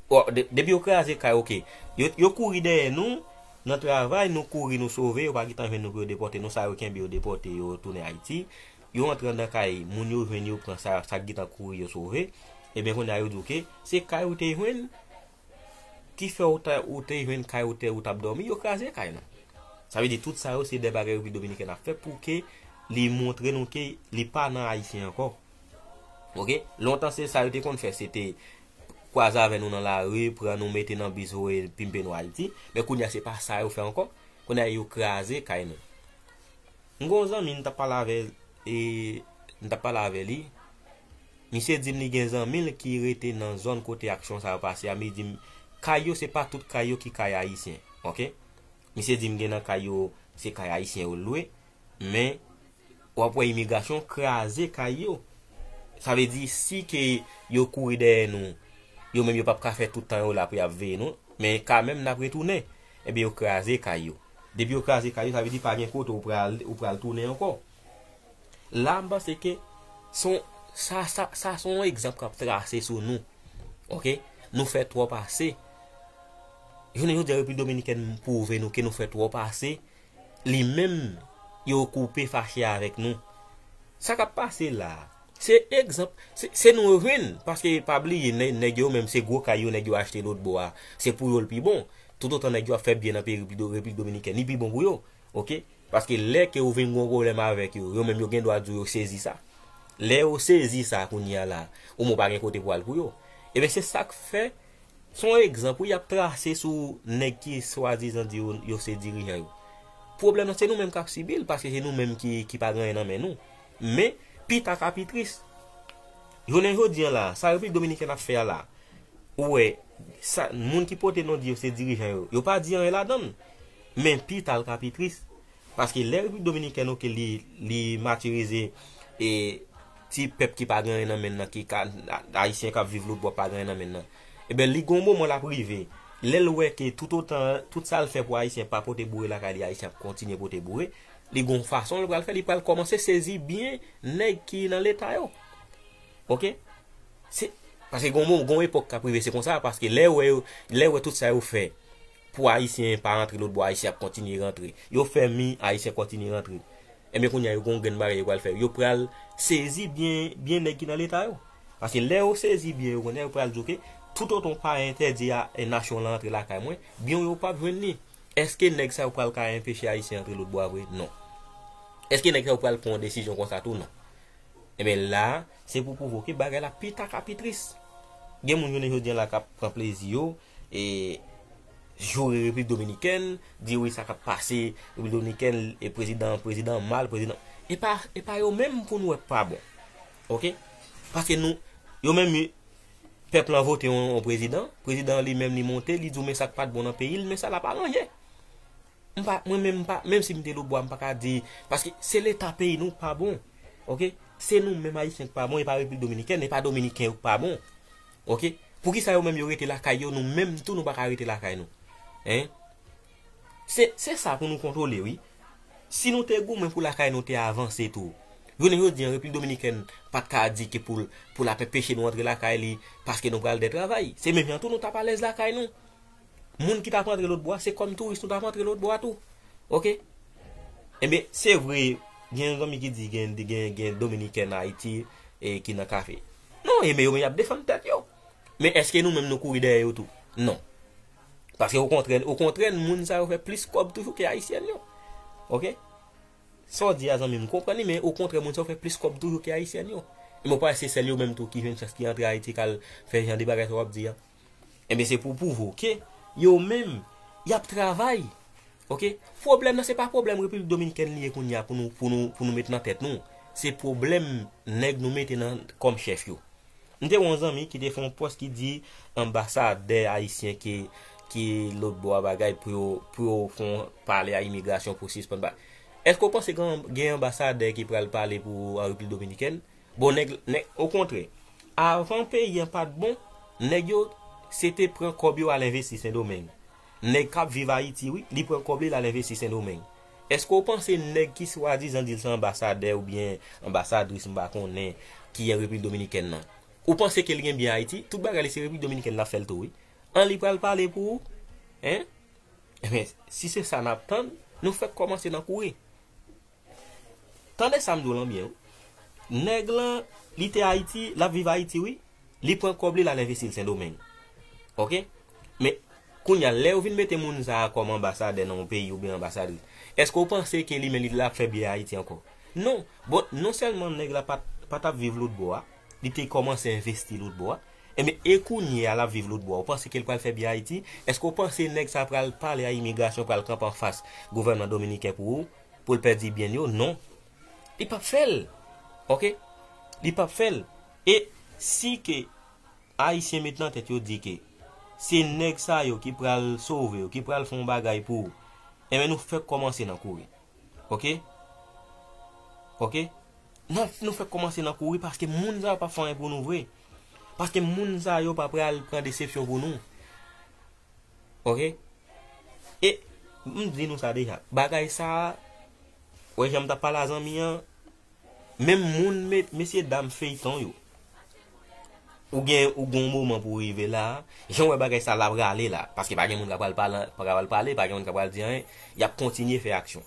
Bon, de- depi yo kraze kay, oke. Yo, yo kouri dèyè nou, nan travay, nou kouri, nou sove, yo pa gentan jwenn nou pou yo depòte nou, sa yo kenbe yo depòte, yo tounen Ayiti. Yo antre anndan kay, moun yo jwenn yo pran sa, sa k gentan kouri yo sove. Ebyen, kounye a yo di w ke se kay ou te jwenn, ki fè ou ta, ou te jwenn kay ou te, ou t ap dòmi, yo kraze kay lan. Sa vle di tout sa yo se de bagay Repiblik Dominikèn ap fè pou ke li montre nou ke li pa nan Ayisyen ankò. Oke? Lontan se sa yo te konn fè, se te kwaze avè nou nan lari, pran nou mete nan bis voye pimpe nou Ayiti. Men kounye a se pa sa yo fè ankò. Kounye a yo kraze kay nou. M gen yon zanmi m t ap pale avè l, e m t ap pale avè li. Misye di m li gen zanmi l ki rete nan zòn kote aksyon sa yo pase a, men li di m kay yo se pa tout kay yo ki kay ayisyen. Oke? Misye di m gen nan kay yo se kay ayisyen yo lwe, men w ap wè imigrasyon kraze kay yo. Sa vle di si ke yo kouri dèyè nou, yo menm yo p ap ka fè tout tan yo la pou y ap veye nou, men kanmenm n ap retounen. Ebyen yo kraze kay yo. Depi yo kraze kay yo, sa vle di pa gen kote ou pral, ou pral tounen ankò. La, m panse ke son, sa, sa, sa se yon egzanp k ap trase sou nou. Oke? Nou fè twòp ase. Jounen jodi a, Repiblik Dominikèn pwouve nou ke nou fè twòp ase. Li menm, yo koupe fache avèk nou. Sa k ap pase la, se egzanp, se, se nou yo jwenn, paske pa bliye, nè- nèg yo menm, se gwo kay yo, nèg yo achte lòt bò a. Se pou yo l pi bon. Toutotan nèg yo ap fè byen nan peyi Repiblik Do- Repiblik Dominikèn, li pi bon pou yo. Oke? Paske lè ke ou vin gen yon pwoblèm avèk yo, yo menm yo gen dwa di w yo sezi sa. Lè yo sezi sa kounye a la, ou menm ou pa gen kote pou al pou yo. Ebyen, se sa k fè, se yon egzanp, wi, y ap trase sou nèg ki swadizan di yo, yo se dirijan yo. Pwoblèm nan, se nou menm k ap sibi l, paske se nou menm ki, ki pa gen anyen nan men nou. Men, pita k ap pi tris. Jounen jodi a la, sa Repiblik Dominikèn ap fè a la, ou wè, sa, moun ki pote non di yo se dirijan yo, yo pa di anyen ladan l. Men pita l ka pi tris. Paske lè Repiblik Dominikèn, oke, li, li matirize e ti pèp ki pa gen anyen nan men l nan, ki ka, Ayisyen k ap viv lòt bò pa gen anyen nan men l nan. Ebyen, li gon moman l ap rive. Lè l wè ke toutotan, tout sa l fè pou Ayisyen pa pote boure lakay li, Ayisyen ap kontinye pote boure, li gon fason l pral fè, li pral kòmanse sezi byen nèg ki nan Leta yo. Oke? Se, paske gon mo- gon epòk k ap rive, se konsa, paske lè yo wè yo, lè yo wè tout sa yo fè pou Ayisyen pa rantre lòt bò, Ayisyen ap kontinye rantre. Yo fèmen, Ayisyen kontinye rantre. Ebyen, kounye a, yo gon grenn bagay yo pral fè. Yo pral sezi byen, byen nèg ki nan Leta yo. Paske lè yo sezi byen yo, kounye a, yo pral di, oke, toutotan w pa entèdi a, e nasyon lan antre lakay mwen, byen w yo p ap jwenn li. Èske nèg sa yo pral ka enpeche Ayisyen antre lòt bò a vre? Non. Èske nèg sa yo pral pran yon desizyon konsa tou? Non. Ebyen, la, se pou pwouve ke bagay la pita ka pi tris. Gen moun jounen jodi a la k ap pran plezi yo, e joure Repiblik Dominikèn, di wi sa k ap pase, Repiblik Dominikèn, e prezidan, prezidan mal, prezidan. E pa, e pa yo menm pou nou wè k pa bon. Oke? Paske nou, yo menm, pèp lan vote yon, yon prezidan, prezidan an li menm li monte, li di w men sa k pa t bon nan peyi l, men sa l ap aranje. M pa, mwen menm m pa, menm si m te lòt bò a, m pa ka di, paske se Leta peyi nou k pa bon. Oke? Se nou menm Ayisyen k pa bon, e pa Repiblik Dominikèn, e pa Dominiken yo k pa bon. Oke? Poukisa yo menm yo rete lakay yo, nou menm tou nou pa ka rete lakay nou? Hein? Se, se sa pou nou kontwole, wi. Si nou te goumen pou lakay nou te avanse tou, jounen jodi a, Repiblik Dominikèn pa t ka di ke pou l, pou l ap enpeche nou antre lakay li, paske nou pral dè travay. Se menm jan tou nou t ap alèz lakay nou. Moun ki t ap antre lòt bò a, se kòm touris nou t ap antre lòt bò a tou. Oke? Ebyen, se vre, gen yon zanmi ki di gen, gen, gen Dominikèn Ayiti e ki nan kafe. Non, e men yo menm y ap defann tèt yo. Men èske nou menm nou kouri dèyè yo tou? Non. Paske okontrè, okontrè, moun sa yo fè plis kòb toujou ke Ayisyèn yo. Oke? Sa w di a, zanmi m, m konprann li, men okontrè, moun sa yo fè plis kòb toujou ke Ayisyèn yo. E mwen pa wè se sèl yo menm tou ki jwenn chans ki antre Ayiti k al fè jan de bagay sa w ap di a. Ebyen, se pou pwouve w ke yo menm, y ap travay. Oke? Pwoblèm nan, se pa pwoblèm Repiblik Dominikèn li ye kounye a pou nou, pou nou, pou nou met nan tèt nou. Se pwoblèm nèg nou mete nan kòm chèf yo. M te wè yon zanmi ki te fè yon pòs ki di anbasadè ayisyen ki, ki lòt bò a bagay pou yo, pou yo fè yon pale a imigrasyon pou sispann ba. Èske w panse gen, gen anbasadè ki pral pale pou an Repiblik Dominikèn? Bon, nèg, nèg, okontrè, avan peyi an pa t bon, nèg yo se te pran kòb yo al envesti Sendomeng. Nèg k ap viv Ayiti, wi, li pran kòb li, l al envesti Sendomeng. Èske w panse nèg ki swadizan di l se anbasadè oubyen anbasadris, m pa konnen, ki an Repiblik Dominikèn nan, ou panse ke l gen byen Ayiti? Tout bagay li se Repiblik Dominikèn l ap fè l tou, wi. An li pral pale pou ou? Hein? Ebyen, si se sa n ap tann, nou fèk kòmanse nan kouri. Tande sa m di w lan byen wi. Nèg lan, li te Ayiti, l ap viv Ayiti wi. Li pran kòb li, l al envesti l Sendomeng. Oke? Men, kounye a, lè yo vin mete moun sa a kòm anbasadè nan yon peyi oubyen anbasadris, èske w panse ke li menm li t ap fè byen Ayiti ankò? Non. Bon, non sèlman nèg la pa t, pa t ap viv lòtbò a, li te kòmanse envesti lòtbò a. Ebyen, e kounye a l ap viv lòtbò a, w panse ke l pral fè byen Ayiti? Èske w panse nèg sa pral pale a imigrasyon, pral kanpe anfas gouvènman dominiken pou ou, pou l pèdi byen yo? Non. Li p ap fè l. Oke? Li p ap fè l. E si ke Ayisyen met nan tèt yo di ke se nèg sa yo ki pral sove yo, ki pral fè yon bagay pou ou, enben nou fèk kòmanse nan kouri. Oke? Oke? Nan, nou fèk kòmanse nan kouri paske moun sa yo p ap fè anyen pou nou vre. Paske moun sa yo pa pral pran desepsyon pou nou. Oke? E, m di nou sa deja. Bagay sa a, wè jan m t ap pale a zanmi an, menm moun, me-, mesye dam feyton yo. Ou gen, ou gen yon moman pou w rive la, jan w wè bagay sa l ap rale la, paske pa gen moun k ap pral pale, pa pral pale, pa gen moun k ap pral di anyen, y ap kontinye fè aksyon.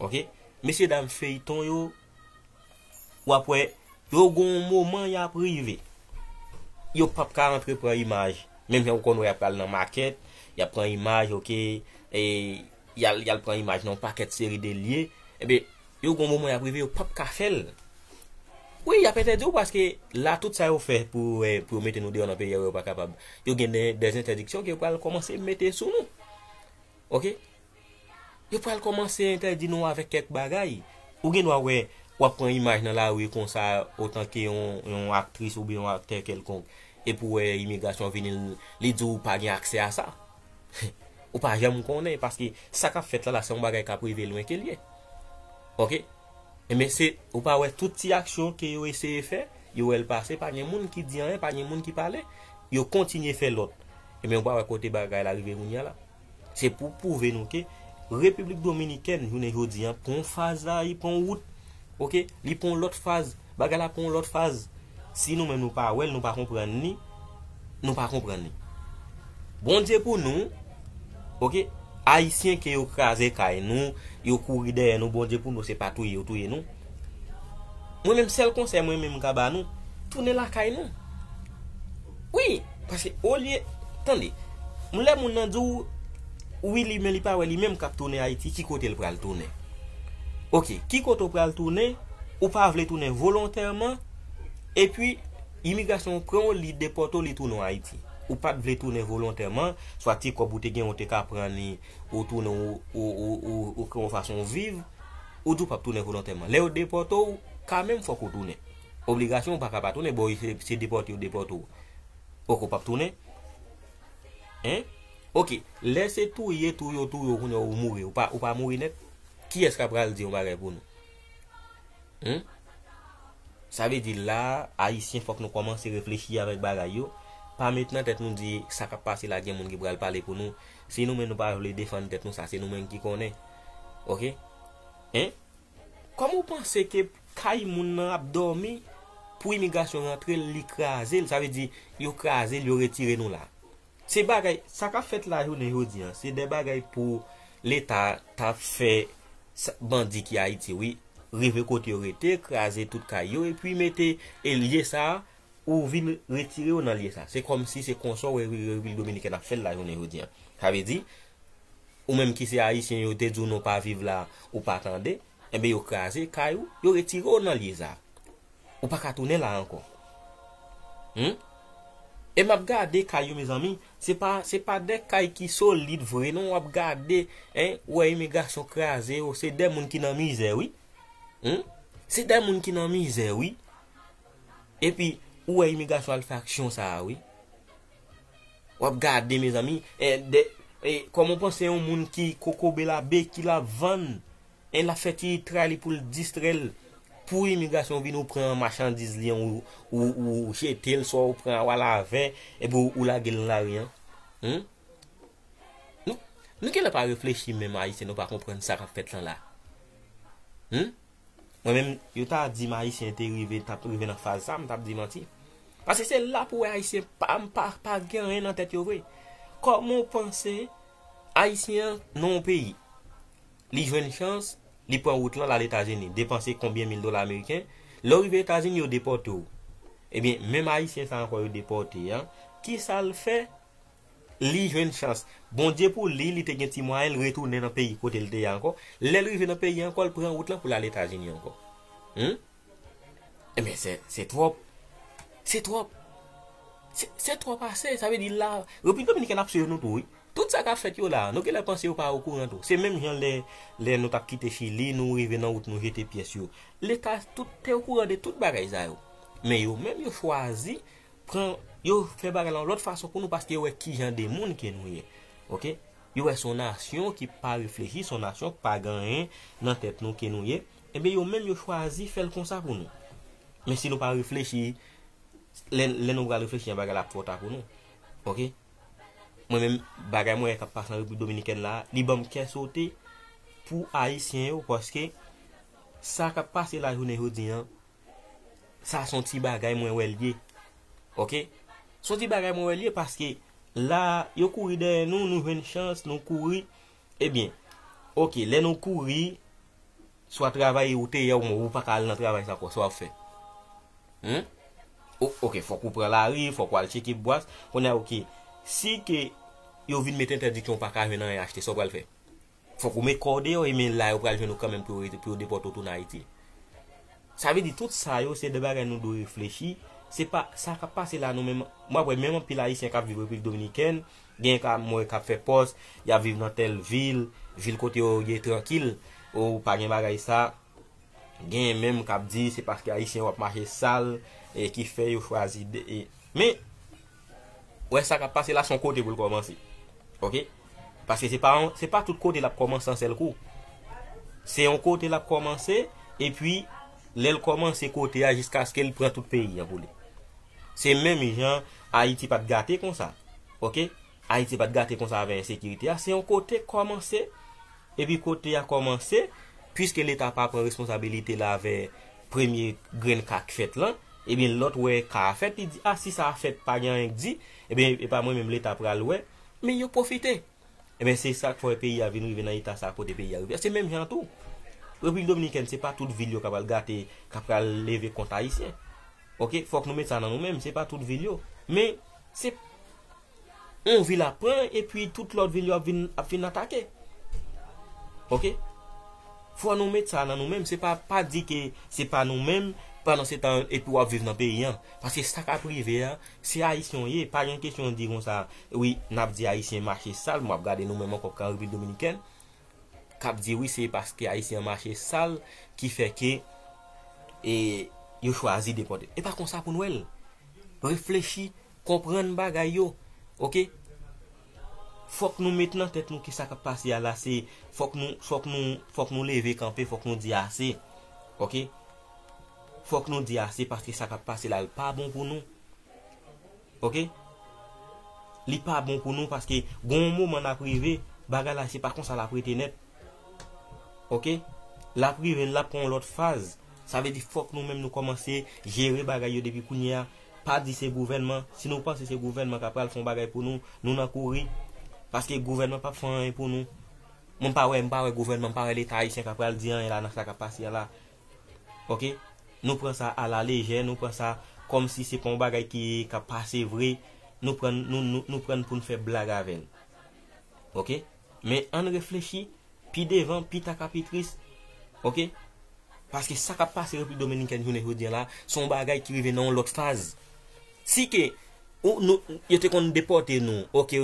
Oke? Mesye dam feyton yo, w ap wè, yo gen yon moman y ap rive. Yo p ap ka antre pran imaj. Menm jan ou konn wè y ap pral nan makèt, y ap pran imaj, oke, e y al, y al pran imaj nan yon pakèt seri de lye. Ebyen, yo gen yon moman y ap rive, yo p ap ka fè l. Wi, y ap entèdi w paske la, tout sa yo fè pou, e, pou yo mete nou deyò nan peyi a, yo pa kapab. Yo gen de, de entèdiksyon ke yo pral kòmanse mete sou nou. Oke? Yo pral kòmanse entèdi nou avèk kèk bagay. Ou gen dwa wè, w ap pran imaj nan lari konsa, otanke yon, yon aktris oubyen yon aktè kèlkonk, epi w wè imigrasyon vini, li di w pa gen aksè a sa. Ou pa janm konnen, paske sa k ap fèt la, la, se yon bagay k ap rive lwen ke l ye. Oke? Enben, se, ou pa wè tout ti aksyon ke yo eseye fè, yo wè l pase, pa gen moun ki di anyen, pa gen moun ki pale, yo kontinye fè lòt. Enben, ou pa wè kote bagay la rive kounye a la. Se pou pwouve nou ke Repiblik Dominikèn, jounen jodi a, pran yon faz la, li pran yon wout. Oke? Li pran yon lòt faz. Bagay la pran yon lòt faz. Si nou menm nou pa wè l, nou pa konprann li, nou pa konprann li. Bondye pou nou, oke? Ayisyen ke yo kraze kay nou, yo kouri dèyè nou, Bondye pou nou, se pa touye yo touye nou. Mwen menm, sèl konsèy mwen menm m ka ba nou, tounen lakay nou. Wi, paske olye, tande, lè moun nan di w, wi, li, men li pa wè li menm k ap tounen Ayiti, ki kote l pral tounen? Oke, ki kote w pral tounen? Ou pa vle tounen volontèman, epi imigrasyon pran w, li depòte w, li tounen w Ayiti. Ou pa t vle tounen volontèman, swa ti kòb ou te gen, ou te ka pran li, ou tounen, ou, ou, ou, ou, ou kreye yon fason w viv, ou di w p ap tounen volontèman. Lè yo depòte w, kanmenm fòk ou tounen. Obligasyon, ou pa ka pa tounen, bon, se, se depòte yo depòte w. Oke, w p ap tounen? Hein? Oke, lè se touye, touye, touye, ou kounye a ou mouri, ou pa, ou pa mouri nèt. Kiyès k ap pral di yon bagay pou nou? Hmm? Sa vle di la, Ayisyen, fòk nou kòmanse reflechi avèk bagay yo. Pa met nan tèt nou di sa k ap pase la, gen moun ki pral pale pou nou. Si nou menm nou pa vle defann tèt nou, sa se nou menm ki konnen. Oke? Hein? Kòman w panse ke kay moun nan ap dòmi pou imigrasyon rantre l, li kraze l? Sa vle di, yo kraze l, yo retire nou la. Se bagay, sa k ap fèt la jounen jodi a, se de bagay pou Leta ta fè sa, bandi ki Ayiti, wi, rive kote yo rete, kraze tout kay yo, epi mete, e lye sa a, ou vin retire yo nan lye sa. Se kòmsi se konsa w wè Repiblik Dominikèn ap fè l la jounen jodi a. Sa vle di, ou menm ki se Ayisyen, yo te di w non pa viv la, ou pa tande, enben yo kraze kay ou, yo retire w nan lye sa. Ou pa ka tounen la ankò. Hmm? E m ap gade kay yo, mezanmi, se pa, se pa de kay ki solid vre non, w ap gade, hein, ou wè imigrasyon kraze yo, se de moun ki nan mizè, wi. Hmm? Se de moun ki nan mizè, wi. Epi, ou wè imigrasyon al fè aksyon sa a, wi. W ap gade, mezanmi, e, de, e, kòman w panse yon moun ki kokobe la, beki l ap vann, e l ap fè ti tray li pou l distrè l, pou imigrasyon vin ou pran machandiz li an, ou, ou, ou jete l, swa ou pran al avè, epi ou, ou lage l nan lari an? Hmm? Nou, nou genlè pa reflechi menm, Ayisyen, nou pa konprann sa k ap fèt lan la. Hmm? Mwen menm, yo ta di m Ayisyen te rive, t ap rive nan faz sa, m t ap di manti. Paske se la pou wè Ayisyen pa, pa, pa gen anyen nan tèt yo vre. Kòman w panse Ayisyen an nan yon peyi, li jwenn chans, li pran wout lan, l al Etazini, depanse konbyen mil dola ameriken, lè w rive Etazini, yo depòte w. Ebyen, menm Ayisyen sa ankò yo depòte an, kisa l fè? Li jwenn chans. Bondye pou li, li te gen ti mwayen, l retounen nan peyi kote l te ye ankò. Lè l rive nan peyi ankò, l pran wout lan pou l al Etazini ankò. Hmm? Ebyen, se, se twòp. Se twòp. Se, se twòp ase. Sa vle di la, Repiblik Dominikèn ap swiv nou tou, wi. Tout sa k ap fèt yo la, nou genlè panse yo pa okouran tou. Se menm jan lè, lè nou t ap kite Chili, nou rive nan wout, nou jete pyès yo. Leta tout te okouran de tout bagay sa yo. Men yo menm yo chwazi pran, yo fè bagay la yon lòt fason pou nou paske yo wè ki jan de moun ke nou ye. Oke? Yo wè se yon nasyon ki pa reflechi, se yon nasyon ki pa gen anyen nan tèt nou ke nou ye. Ebyen, yo menm yo chwazi fè l konsa pou nou. Men si nou pa reflechi, lè, lè nou pral reflechi an bagay la ap twò ta pou nou. Oke? Mwen menm, bagay mwen wè k ap pase an Repiblik Dominikèn la, li ban m kè sote pou Ayisyen yo, paske sa k ap pase la jounen jodi an, sa se yon ti bagay mwen wè l ye. Oke? Se yon ti bagay mwen wè l ye paske la, yo kouri dèyè nou, nou jwenn chans, nou kouri. Ebyen, oke, lè nou kouri, swa travay ou te ye, ou, ou pa ka al nan travay sa ankò, sa w ap fè? Hmm? O-, oke, fòk ou pran lari, fòk ou al tcheke bwat. Kounye a, oke, si ke yo vin met entèdiksyon, ou pa ka jwenn anyen achte, sa w pral fè? Fòk ou met kò w deyò, e men la yo pral jwenn ou kanmenm pou yo, pou yo depòte w tounen Ayiti. Sa vle di tout sa yo, se de bagay nou dwe reflechi. Se pa sa k ap pase la, nou menm, mwen wè menm anpil Ayisyen k ap viv Repiblik Dominikèn, gen ka mwen k ap fè pòs, y ap viv nan tèl vil, vil kote yo ye trankil, ou pa gen bagay sa. Gen menm k ap di se paske Ayisyen yo ap mache sal, e ki fè yo chwazi de, e, men, wè sa k ap pase la, se yon kote pou l kòmanse. Oke? Paske se pa yon, se pa tout kote l ap kòmanse an sèl kou. Se yon kote l ap kòmanse, epi lè l kòmanse kote a jiskaske l pran tout peyi an pou li. Se menm jan Ayiti pa t gate konsa. Oke? Ayiti pa t gate konsa avèk ensekirite a. Se yon kote kòmanse, epi kote a kòmanse, piske Leta pa pran responsabilite l avèk premye grenn ka k fèt lan, ebyen lòt wè ka a fèt, li di, a, si sa a fèt, pa gen anyen k di, ebyen, e pa mwen menm Leta pral wè, men yo pwofite. Ebyen, se sa k fè peyi a vin rive nan eta sa kote peyi a rive. Se menm jan tou. Repiblik Dominikèn, se pa tout vil yo k ap al gate, k ap pral leve kont Ayisyen. Oke, fòk nou met sa nan nou menm, se pa tout vil yo. Men, se yon vil ap pran, epi tout lòt vil yo ap vin, ap vin atake. Oke? Fò nou met sa nan nou menm, se pa, pa di ke se pa nou menm, pandan se tan, epi w ap viv nan peyi an. Paske sa k ap rive a, se Ayisyen w ye, pa gen kesyon di konsa, wi, n ap di Ayisyen mache sal, m ap gade nou menm ankò k an Repiblik Dominikèn, k ap di, wi, se paske Ayisyen an mache sal ki fè ke, e, yo chwazi depòte. E pa konsa pou n wè l. Reflechi, konprann bagay yo. Oke? Fòk nou met nan tèt nou ke sa k ap pase a la, se fòk nou, fòk nou, fòk nou leve kanpe, fòk nou di ase. Oke? Fòk nou di ase paske sa k ap pase la, l pa bon pou nou. Oke? Li pa bon pou nou paske gon yon moman n ap rive, bagay la se pa konsa l ap rete nèt. Oke? L ap rive, l ap pran yon lòt faz. Sa vle di fòk nou menm nou kòmanse jere bagay yo depi kounye a. Pa di se gouvènman. Si nou panse se gouvènman k ap pral fè yon bagay pou nou, nou nan kouri. Paske gouvènman p ap fè anyen pou nou. Mwen m pa wè, m pa wè gouvènman, m pa wè Leta ayisyen k ap pral di anyen la nan sa k ap pase a la. Oke? Nou pran sa alalejè, nou pran sa kòmsi se pa yon bagay ki, k ap pase vre. Nou pran, nou, nou, nou pran pou n fè blag avè l. Oke? Men ann reflechi, pi devan, pi ta ka pi tris. Oke? Paske sa k ap pase Repiblik Dominikèn jounen jodi a la, se yon bagay ki rive nan yon lòt faz. Si ke ou, nou, yo te konn depòte nou, oke,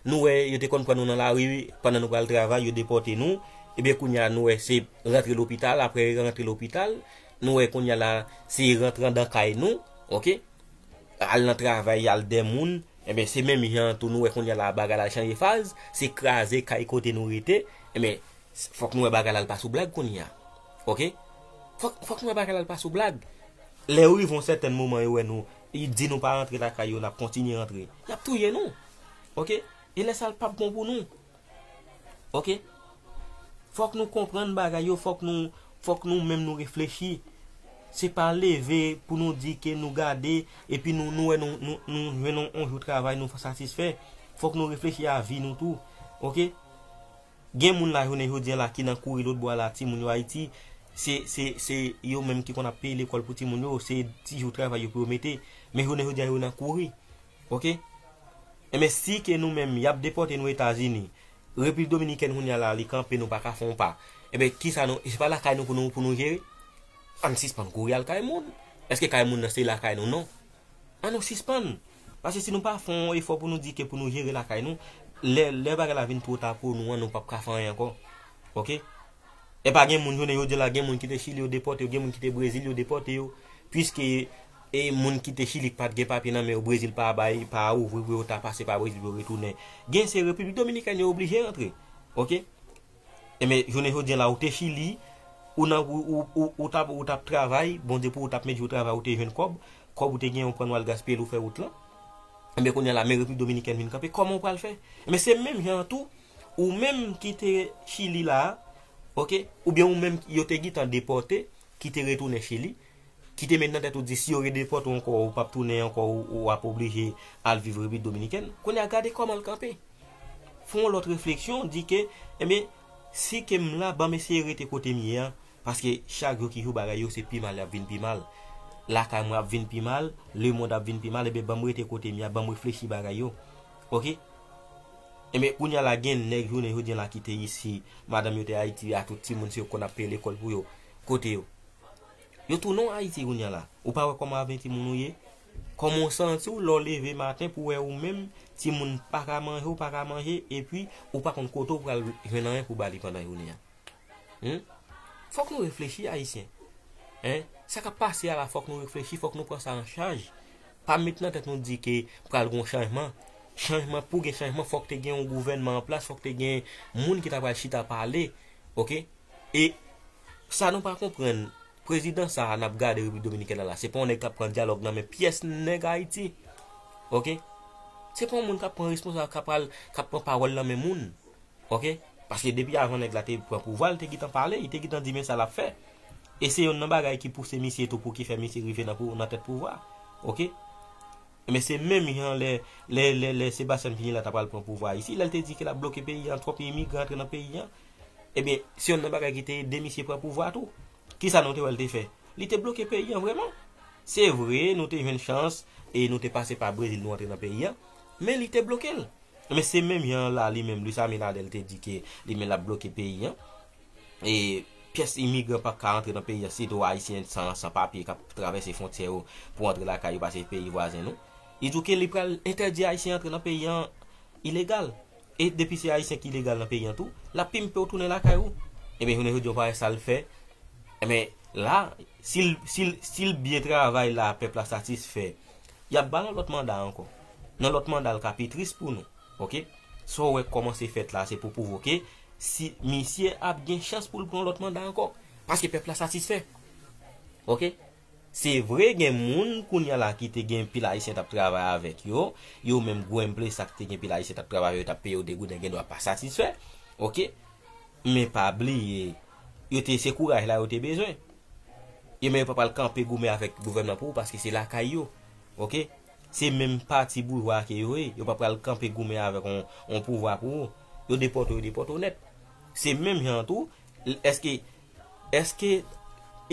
nou wè yo te konn pran nou nan lari pandan nou pral travay, yo depòte nou, ebyen kounye a nou wè se rantre lopital, apre rantre lopital, nou wè kounye a la se rantre andan kay nou, oke? Al nan travay, al dè moun, ebyen se menm jan an tou nou wè kounye a la bagay la chanje faz, se kraze kay kote nou rete, ebyen fòk nou wè bagay la al pa sou blag kounye a. Oke? Fòk, fòk nou wè bagay la al pa sou blag. Lè yo rive yon sètèn moman yo wè nou, yo di nou pa rantre lakay yo, n ap kontinye rantre. Y ap touye nou. Oke? E lè sa l p ap bon pou nou. Oke? Fòk nou konprann bagay yo, fòk nou, fòk nou menm nou reflechi. Se pa leve pou nou di ke nou gade, epi nou, nou wè nou, nou, nou jwenn yon, yon jou travay, nou satisfè. Fòk nou reflechi a vi nou tou. Oke? Gen moun la jounen jodi an la ki nan kouri lòt bò a la, timoun yo Ayiti, se, se, se yo menm ki konn ap peye lekòl pou timoun yo, se ti jou travay yo pou yo mete. Men jounen jodi an yo nan kouri. Oke? Enben, si ke nou menm, y ap depòte nou Etazini, Repiblik Dominikèn kounye a la, li kanpe, nou pa ka fè yon pa. Enben, kisa nou, se pa lakay nou pou nou, pou nou jere? Ann sispann kouri al kay moun. Èske kay moun nan se lakay nou? Non. Ann nou sispann. Paske si nou pa fè yon efò pou nou di ke pou nou jere lakay nou, lè, lè bagay la vin twò ta pou nou an, nou p ap ka fè anyen ankò. Oke? E pa gen moun, jounen jodi la, gen moun ki te Chili, yo depòte yo, gen moun ki te Brezil, yo depòte yo. Piske e moun ki te Chili ki pa t gen papye nan men yo, Brezil pa bay, pa ouvri pou yo ta pase pa Brezil pou yo retounen. Gen se Repiblik Dominikèn yo oblije rantre. Oke? Enben, jounen jodi an la, ou te Chili, ou nan, ou, ou, ou, ou t ap, ou t ap travay, Bondye pou ou t ap met jou travay, ou te jwenn kòb, kòb ou te gen, ou pran w al gaspiye l, ou fè wout lan. Enben, kounye a la, men Repiblik Dominikèn vin kanpe, kòman ou pral fè? Enben, se menm jan an tou, ou menm ki te Chili la, oke, oubyen ou menm yo te gentan depòte, ki te retounen Chili, ki te met nan tèt ou di si yo redepòte w ankò, ou p ap tounen ankò, ou, ou ap oblije al viv Repiblik Dominikèn. Kounye a, gade kòman l kanpe. Fè yon lòt refleksyon, di ke, enben, si ke m la, ban m eseye rete kote m ye a, paske chak jou ki jou bagay yo se pi mal y ap vin pi mal. Lakay mwen ap vin pi mal, lemonn ap vin pi mal, enben, ban m rete kote m ye a, ban m reflechi bagay yo. Oke? Enben, kounye a la, gen nèg jounen jodi an la ki te isi, madanm yo te Ayiti, a tout timoun se yo konn ap peye lekòl pou yo. Kote yo? Yo tounen w Ayiti kounye a la. Ou pa wè kòman aventi moun ou ye? Kòman w santi w lè w leve maten pou w wè ou menm, timoun pa ka manje, ou pa ka manje, epi ou pa konn kote w pral jwenn anyen pou w ba li pandan jounen an? Hmm? Fòk nou reflechi, Ayisyen. Hein? Sa k ap pase a la, fòk nou reflechi, fòk nou pran sa an chaj. Pa met nan tèt nou di ke pral gon chanjman. Chanjman, pou gen chanjman, fòk te gen yon gouvènman an plas, fòk te gen moun ki ta pral chita pale. Oke? E sa nou pa konprann, prezidan sa a n ap gade Repiblik Dominikèn nan la, se pa yon nèg k ap pran dyalòg nan men pyès nèg Ayiti. Oke? Se pa yon moun k ap pran responsab, k ap pral, k ap pran pawòl nan men moun. Oke? Paske depi avan nèg la te pran pouvwa, li te gentan pale, li te gentan di men sa l ap fè. E se yonn nan bagay ki pouse misye tou pou ki fè misye rive nan pou, nan tèt pouvwa. Oke? Men se menm jan lè, lè, lè, lè Sebastian Pinilla ta pral pran pouvwa isi, lè l te di ke l ap bloke peyi an, twòp imigran antre nan peyi an, ebyen, se yonn nan bagay ki te ede misye pran pouvwa tou. Kisa nou te wè l te fè? Li te bloke peyi an vrèman. Se vre, nou te jwenn chans e nou te pase pa Brezil, nou antre nan peyi an, men li te bloke l. Men se menm jan la, li menm, Luis Abinader te di ke li menm l ap bloke peyi an. E pyès imigran p ap ka antre nan peyi an, sitou Ayisyen san, san papye k ap travèse fwontyè yo pou antre lakay yo, pase peyi vwazen nou. Li di w ke li pral entèdi Ayisyen antre nan peyi an ilegal. E depi se Ayisyen ki ilegal nan peyi an tou, l ap pimpe w tounen lakay ou. Ebyen, jounen jodi a, w pa wè sa l fè. Ebyen, la, si l, si l, si l byen travay la, pèp la satisfè, y ap ba l yon lòt manda ankò. Nan lòt manda, l ka pi tris pou nou. Oke? Sa w wè k kòmanse fèt la, se pou pwouve ke si misye ap gen chans pou l pran lòt manda ankò. Paske pèp la satisfè. Oke? Se vre, gen moun kounye a la ki te gen pil Ayisyen t ap travay avèk yo, yo menm gwemple sa k te gen pil Ayisyen t ap travay avèk yo, t ap peye yo de gouden, gen dwa pa satisfè. Oke? Men pa bliye, yo te, se kouraj la yo te bezwen. Yo menm yo pa pral kanpe goumen avèk gouvènman pou ou paske se lakay yo. Oke? Se menm pati boujwa ke yo ye. Yo pa pral kanpe goumen avèk on, on pouvwa pou ou. Yo depòte w, yo depòte w nèt. Se menm jan an tou, l-, èske, èske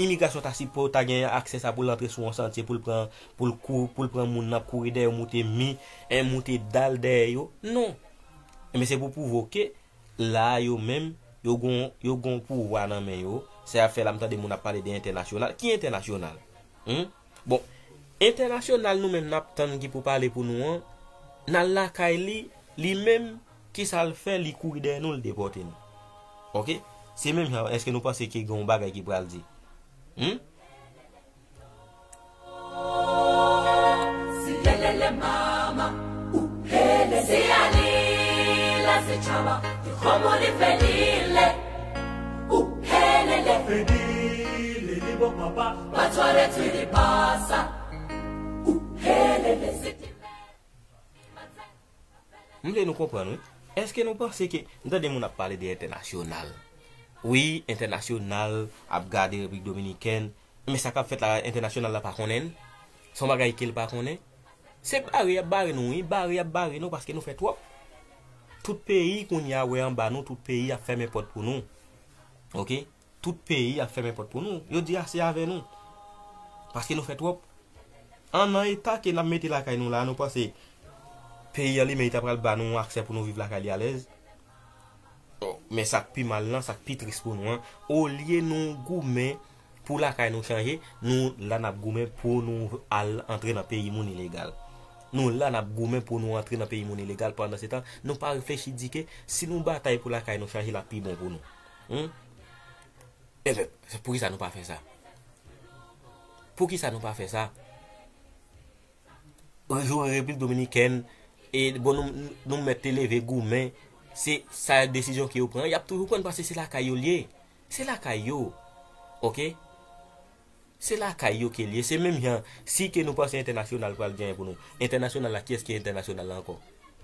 imigrasyon ta sipo ta gen aksè sa pou l antre sou yon santye, pou l pran, pou l kou-, pou l pran moun nan kouri dèyè yo, moute mi, en, moute dal dèyè yo? Non. Men se pou pwouve w ke la yo menm, yo gon, yo gon pouvwa nan men yo. Se sa fè la m tande moun ap pale de entènasyonal. Ki entènasyonal? Hmm? Bon, entènasyonal nou menm n ap tann ki pou pale pou nou an, n al lakay li, li menm, kisa l fè, li kouri dèyè nou, l depòte nou. Oke? Se menm jan, èske nou panse ke gen yon bagay ki pral di? Hmm? Si yelele mama, uhelele. Si alila sitshaba, dikgomo di fedile, uhelele. Fedile, li bon papa. Batho ba re tswile pasa, uhelele. M vle nou konprann, wi. Èske nou panse ke, m tande moun ap pale de entènasyonal. Wi, entènasyonal ap gade Repiblik Dominikèn. Men sa k ap fèt la, entènasyonal la pa konnen l. Se yon bagay ke l pa konnen. Se bare y ap bare nou, wi. Bare y ap bare nou paske nou fè twòp. Tout peyi kounye a wè anba nou, tout peyi ap fèmen pòt pou nou. Oke? Tout peyi ap fèmen pòt pou nou. Yo di ase avè nou. Paske nou fè twòp. An nan eta ke n ap mete lakay nou la, nou panse peyi an li menm li ta pral ba nou aksè pou nou viv lakay li alèz? Oh, men sa k pi mal lan, sa k pi tris pou nou an, olye nou goumen pou lakay nou chanje, nou la n ap goumen pou nou al antre nan peyi moun ilegal. Nou la n ap goumen pou nou antre nan peyi moun ilegal, pandan se tan, nou pa reflechi di ke si nou batay pou lakay nou chanje, l ap pi bon pou nou. Hmm? Ebyen, poukisa nou pa fè sa? Poukisa nou pa fè sa? Joure Repiblik Dominikèn, e bon, nou, nou mèt te leve goumen, se sa desizyon ke yo pran, y ap toujou pran paske se lakay yo l ye. Se lakay yo. Oke? Se lakay yo ke l ye. Se menm jan, si ke nou panse entènasyonal pral gen anyen pou nou. Entènasyonal la, kiyès ki entènasyonal la ankò?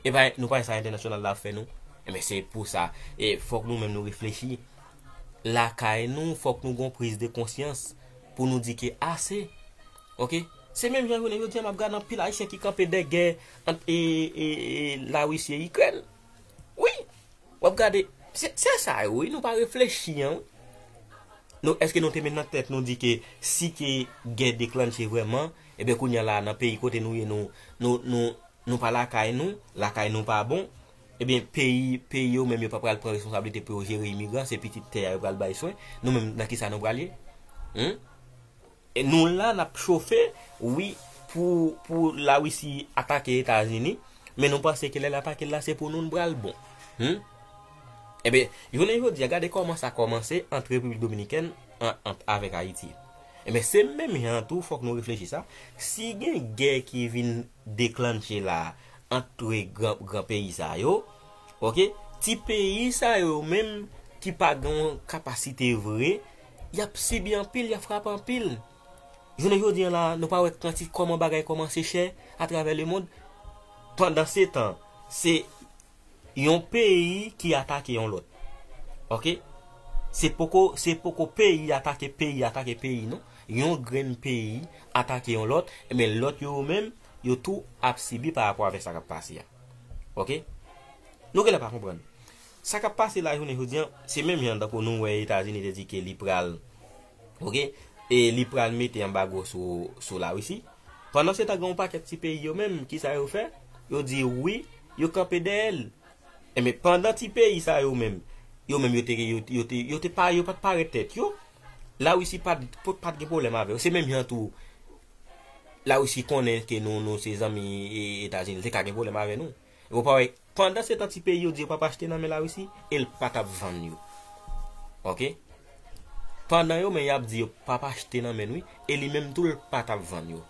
E pa, nou pa wè sa entènasyonal la ap fè nou? Ebyen, se pou sa. E fòk nou menm nou reflechi. Lakay nou, fòk nou gon priz de konsyans pou nou di ke ase. Oke? Se menm jan jounen jodi a, m ap gade anpil Ayisyen ki kanpe dèyè gè ant e, e, e, Larisi e Ikrèn. Wi, w ap gade, se, se sa yo, wi, nou pa reflechi an, wi. Nou, èske nou te met nan tèt nou di ke si ke gè deklanche vrèman, ebyen kounye a la, nan peyi kote nou ye, nou, nou, nou, nou pa lakay nou, lakay nou pa bon, ebyen peyi, peyi yo menm yo pa pral pran responsablite pou yo jere imigran, se pitit tè a yo pral bay swen, nou menm nan kisa nou pral ye? Hmm? E nou la, n ap chofe, wi, pou, pou Larisi atake Etazini, men nou panse ke lè l atake l la, se pou nou n pral bon. Hmm? Ebyen, jounen jodi a, gade kòman sa kòmanse ant Repiblik Dominikèn an, ant, avèk Ayiti. Ebyen, se menm jan an tou, fòk nou reflechi sa. Si gen gè ki vin deklanche la ant gran, gran peyi sa yo, oke, ti peyi sa yo menm ki pa gen yon kapasite vre, y ap sibi anpil, y ap frape anpil. Jounen jodi a la, nou pa wè kanti kòman bagay kòmanse chè atravè lemonn. Pandan se tan, se yon peyi ki atake yon lòt. Oke? Se poko, se poko peyi atake peyi, atake peyi, non. Yon grenn peyi atake yon lòt, men lòt yo menm, yo tou ap sibi pa rapò avèk sa k ap pase a. Oke? Nou genlè pa konprann. Sa k ap pase la jounen jodi a, se menm jan tankou nou wè Etazini te di ke li pral, oke, e li pral mete anbago sou, sou Larisi. Pandan se tan, gen yon pakèt ti peyi yo menm, kisa yo fè? Yo di wi, yo kanpe dèyè l. Enben, pandan ti peyi sa yo menm, yo menm yo te, yo, yo te, yo te pa, yo pa t parèt tèt yo, Larisi pa t, pa t gen pwoblèm avè yo. Se menm jan tou, Larisi konnen ke nou, nou se zanmi, e, Etazini, li te ka gen pwoblèm avè nou. Ou pa wè, pandan se tan ti peyi yo di yo p ap achte nan men Larisi, e l pa t ap vann yo. Oke? Pandan yo menm y ap di yo p ap achte nan men n wi, e li menm tou l pa t ap vann yo.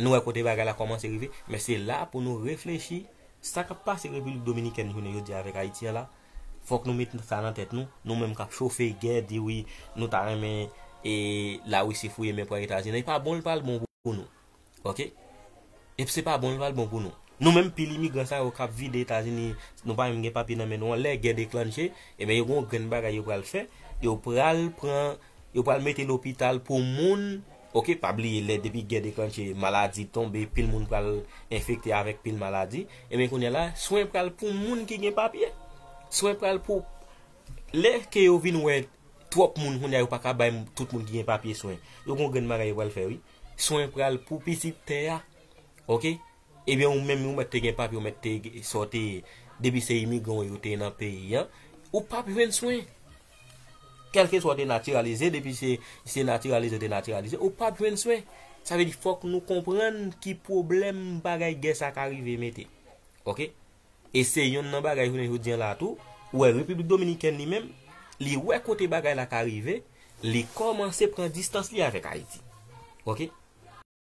Nou wè kote bagay la kòmanse rive, men se la pou nou reflechi sa k ap pase Repiblik Dominikèn jounen jodi a avèk Ayiti a la. Fòk nou met sa nan tèt nou, nou menm k ap chofe gè, di wi, nou ta renmen, e, Larisi fouye men pran Etazini. E pa bon l pral bon pou nou. Oke? E se pa bon, li pral bon pou nou. Nou menm pil imigran sa yo k ap vide Etazini, nou pa menm gen papye nan men nou an, lè gè deklanche, ebyen yo gen yon grenn bagay yo pral fè, yo pral pran, yo pral mete lopital pou moun, oke, pa bliye lè depi gè deklanche, maladi tonbe, pil moun pral enfekte avèk pil maladi, ebyen kounye a la, swen pral pou moun ki gen papye. Swen pral pou, lè ke yo vin wè twòp moun kounye a yo pa ka bay tout moun ki gen papye swen. Yo gen yon grenn bagay yo pral fè wi. Swen pral pou pitit tè a. Oke? Ebyen ou menm ou mèt te gen papye, ou mèt te, sa w te ye. Depi se imigran w ye, ou te nan peyi an, ou p ap jwenn swen. Kèlkeswa w te natiralize, depi se, se natiralize ou te natiralize, ou p ap jwenn swen. Sa vle di fòk nou konprann ki pwoblèm bagay gè sa ka rive mete. Oke? E se yonn nan bagay jounen jodi a la tou, ou wè Repiblik Dominikèn li menm, li wè kote bagay la ka rive, li kòmanse pran distans li avèk Ayiti. Oke?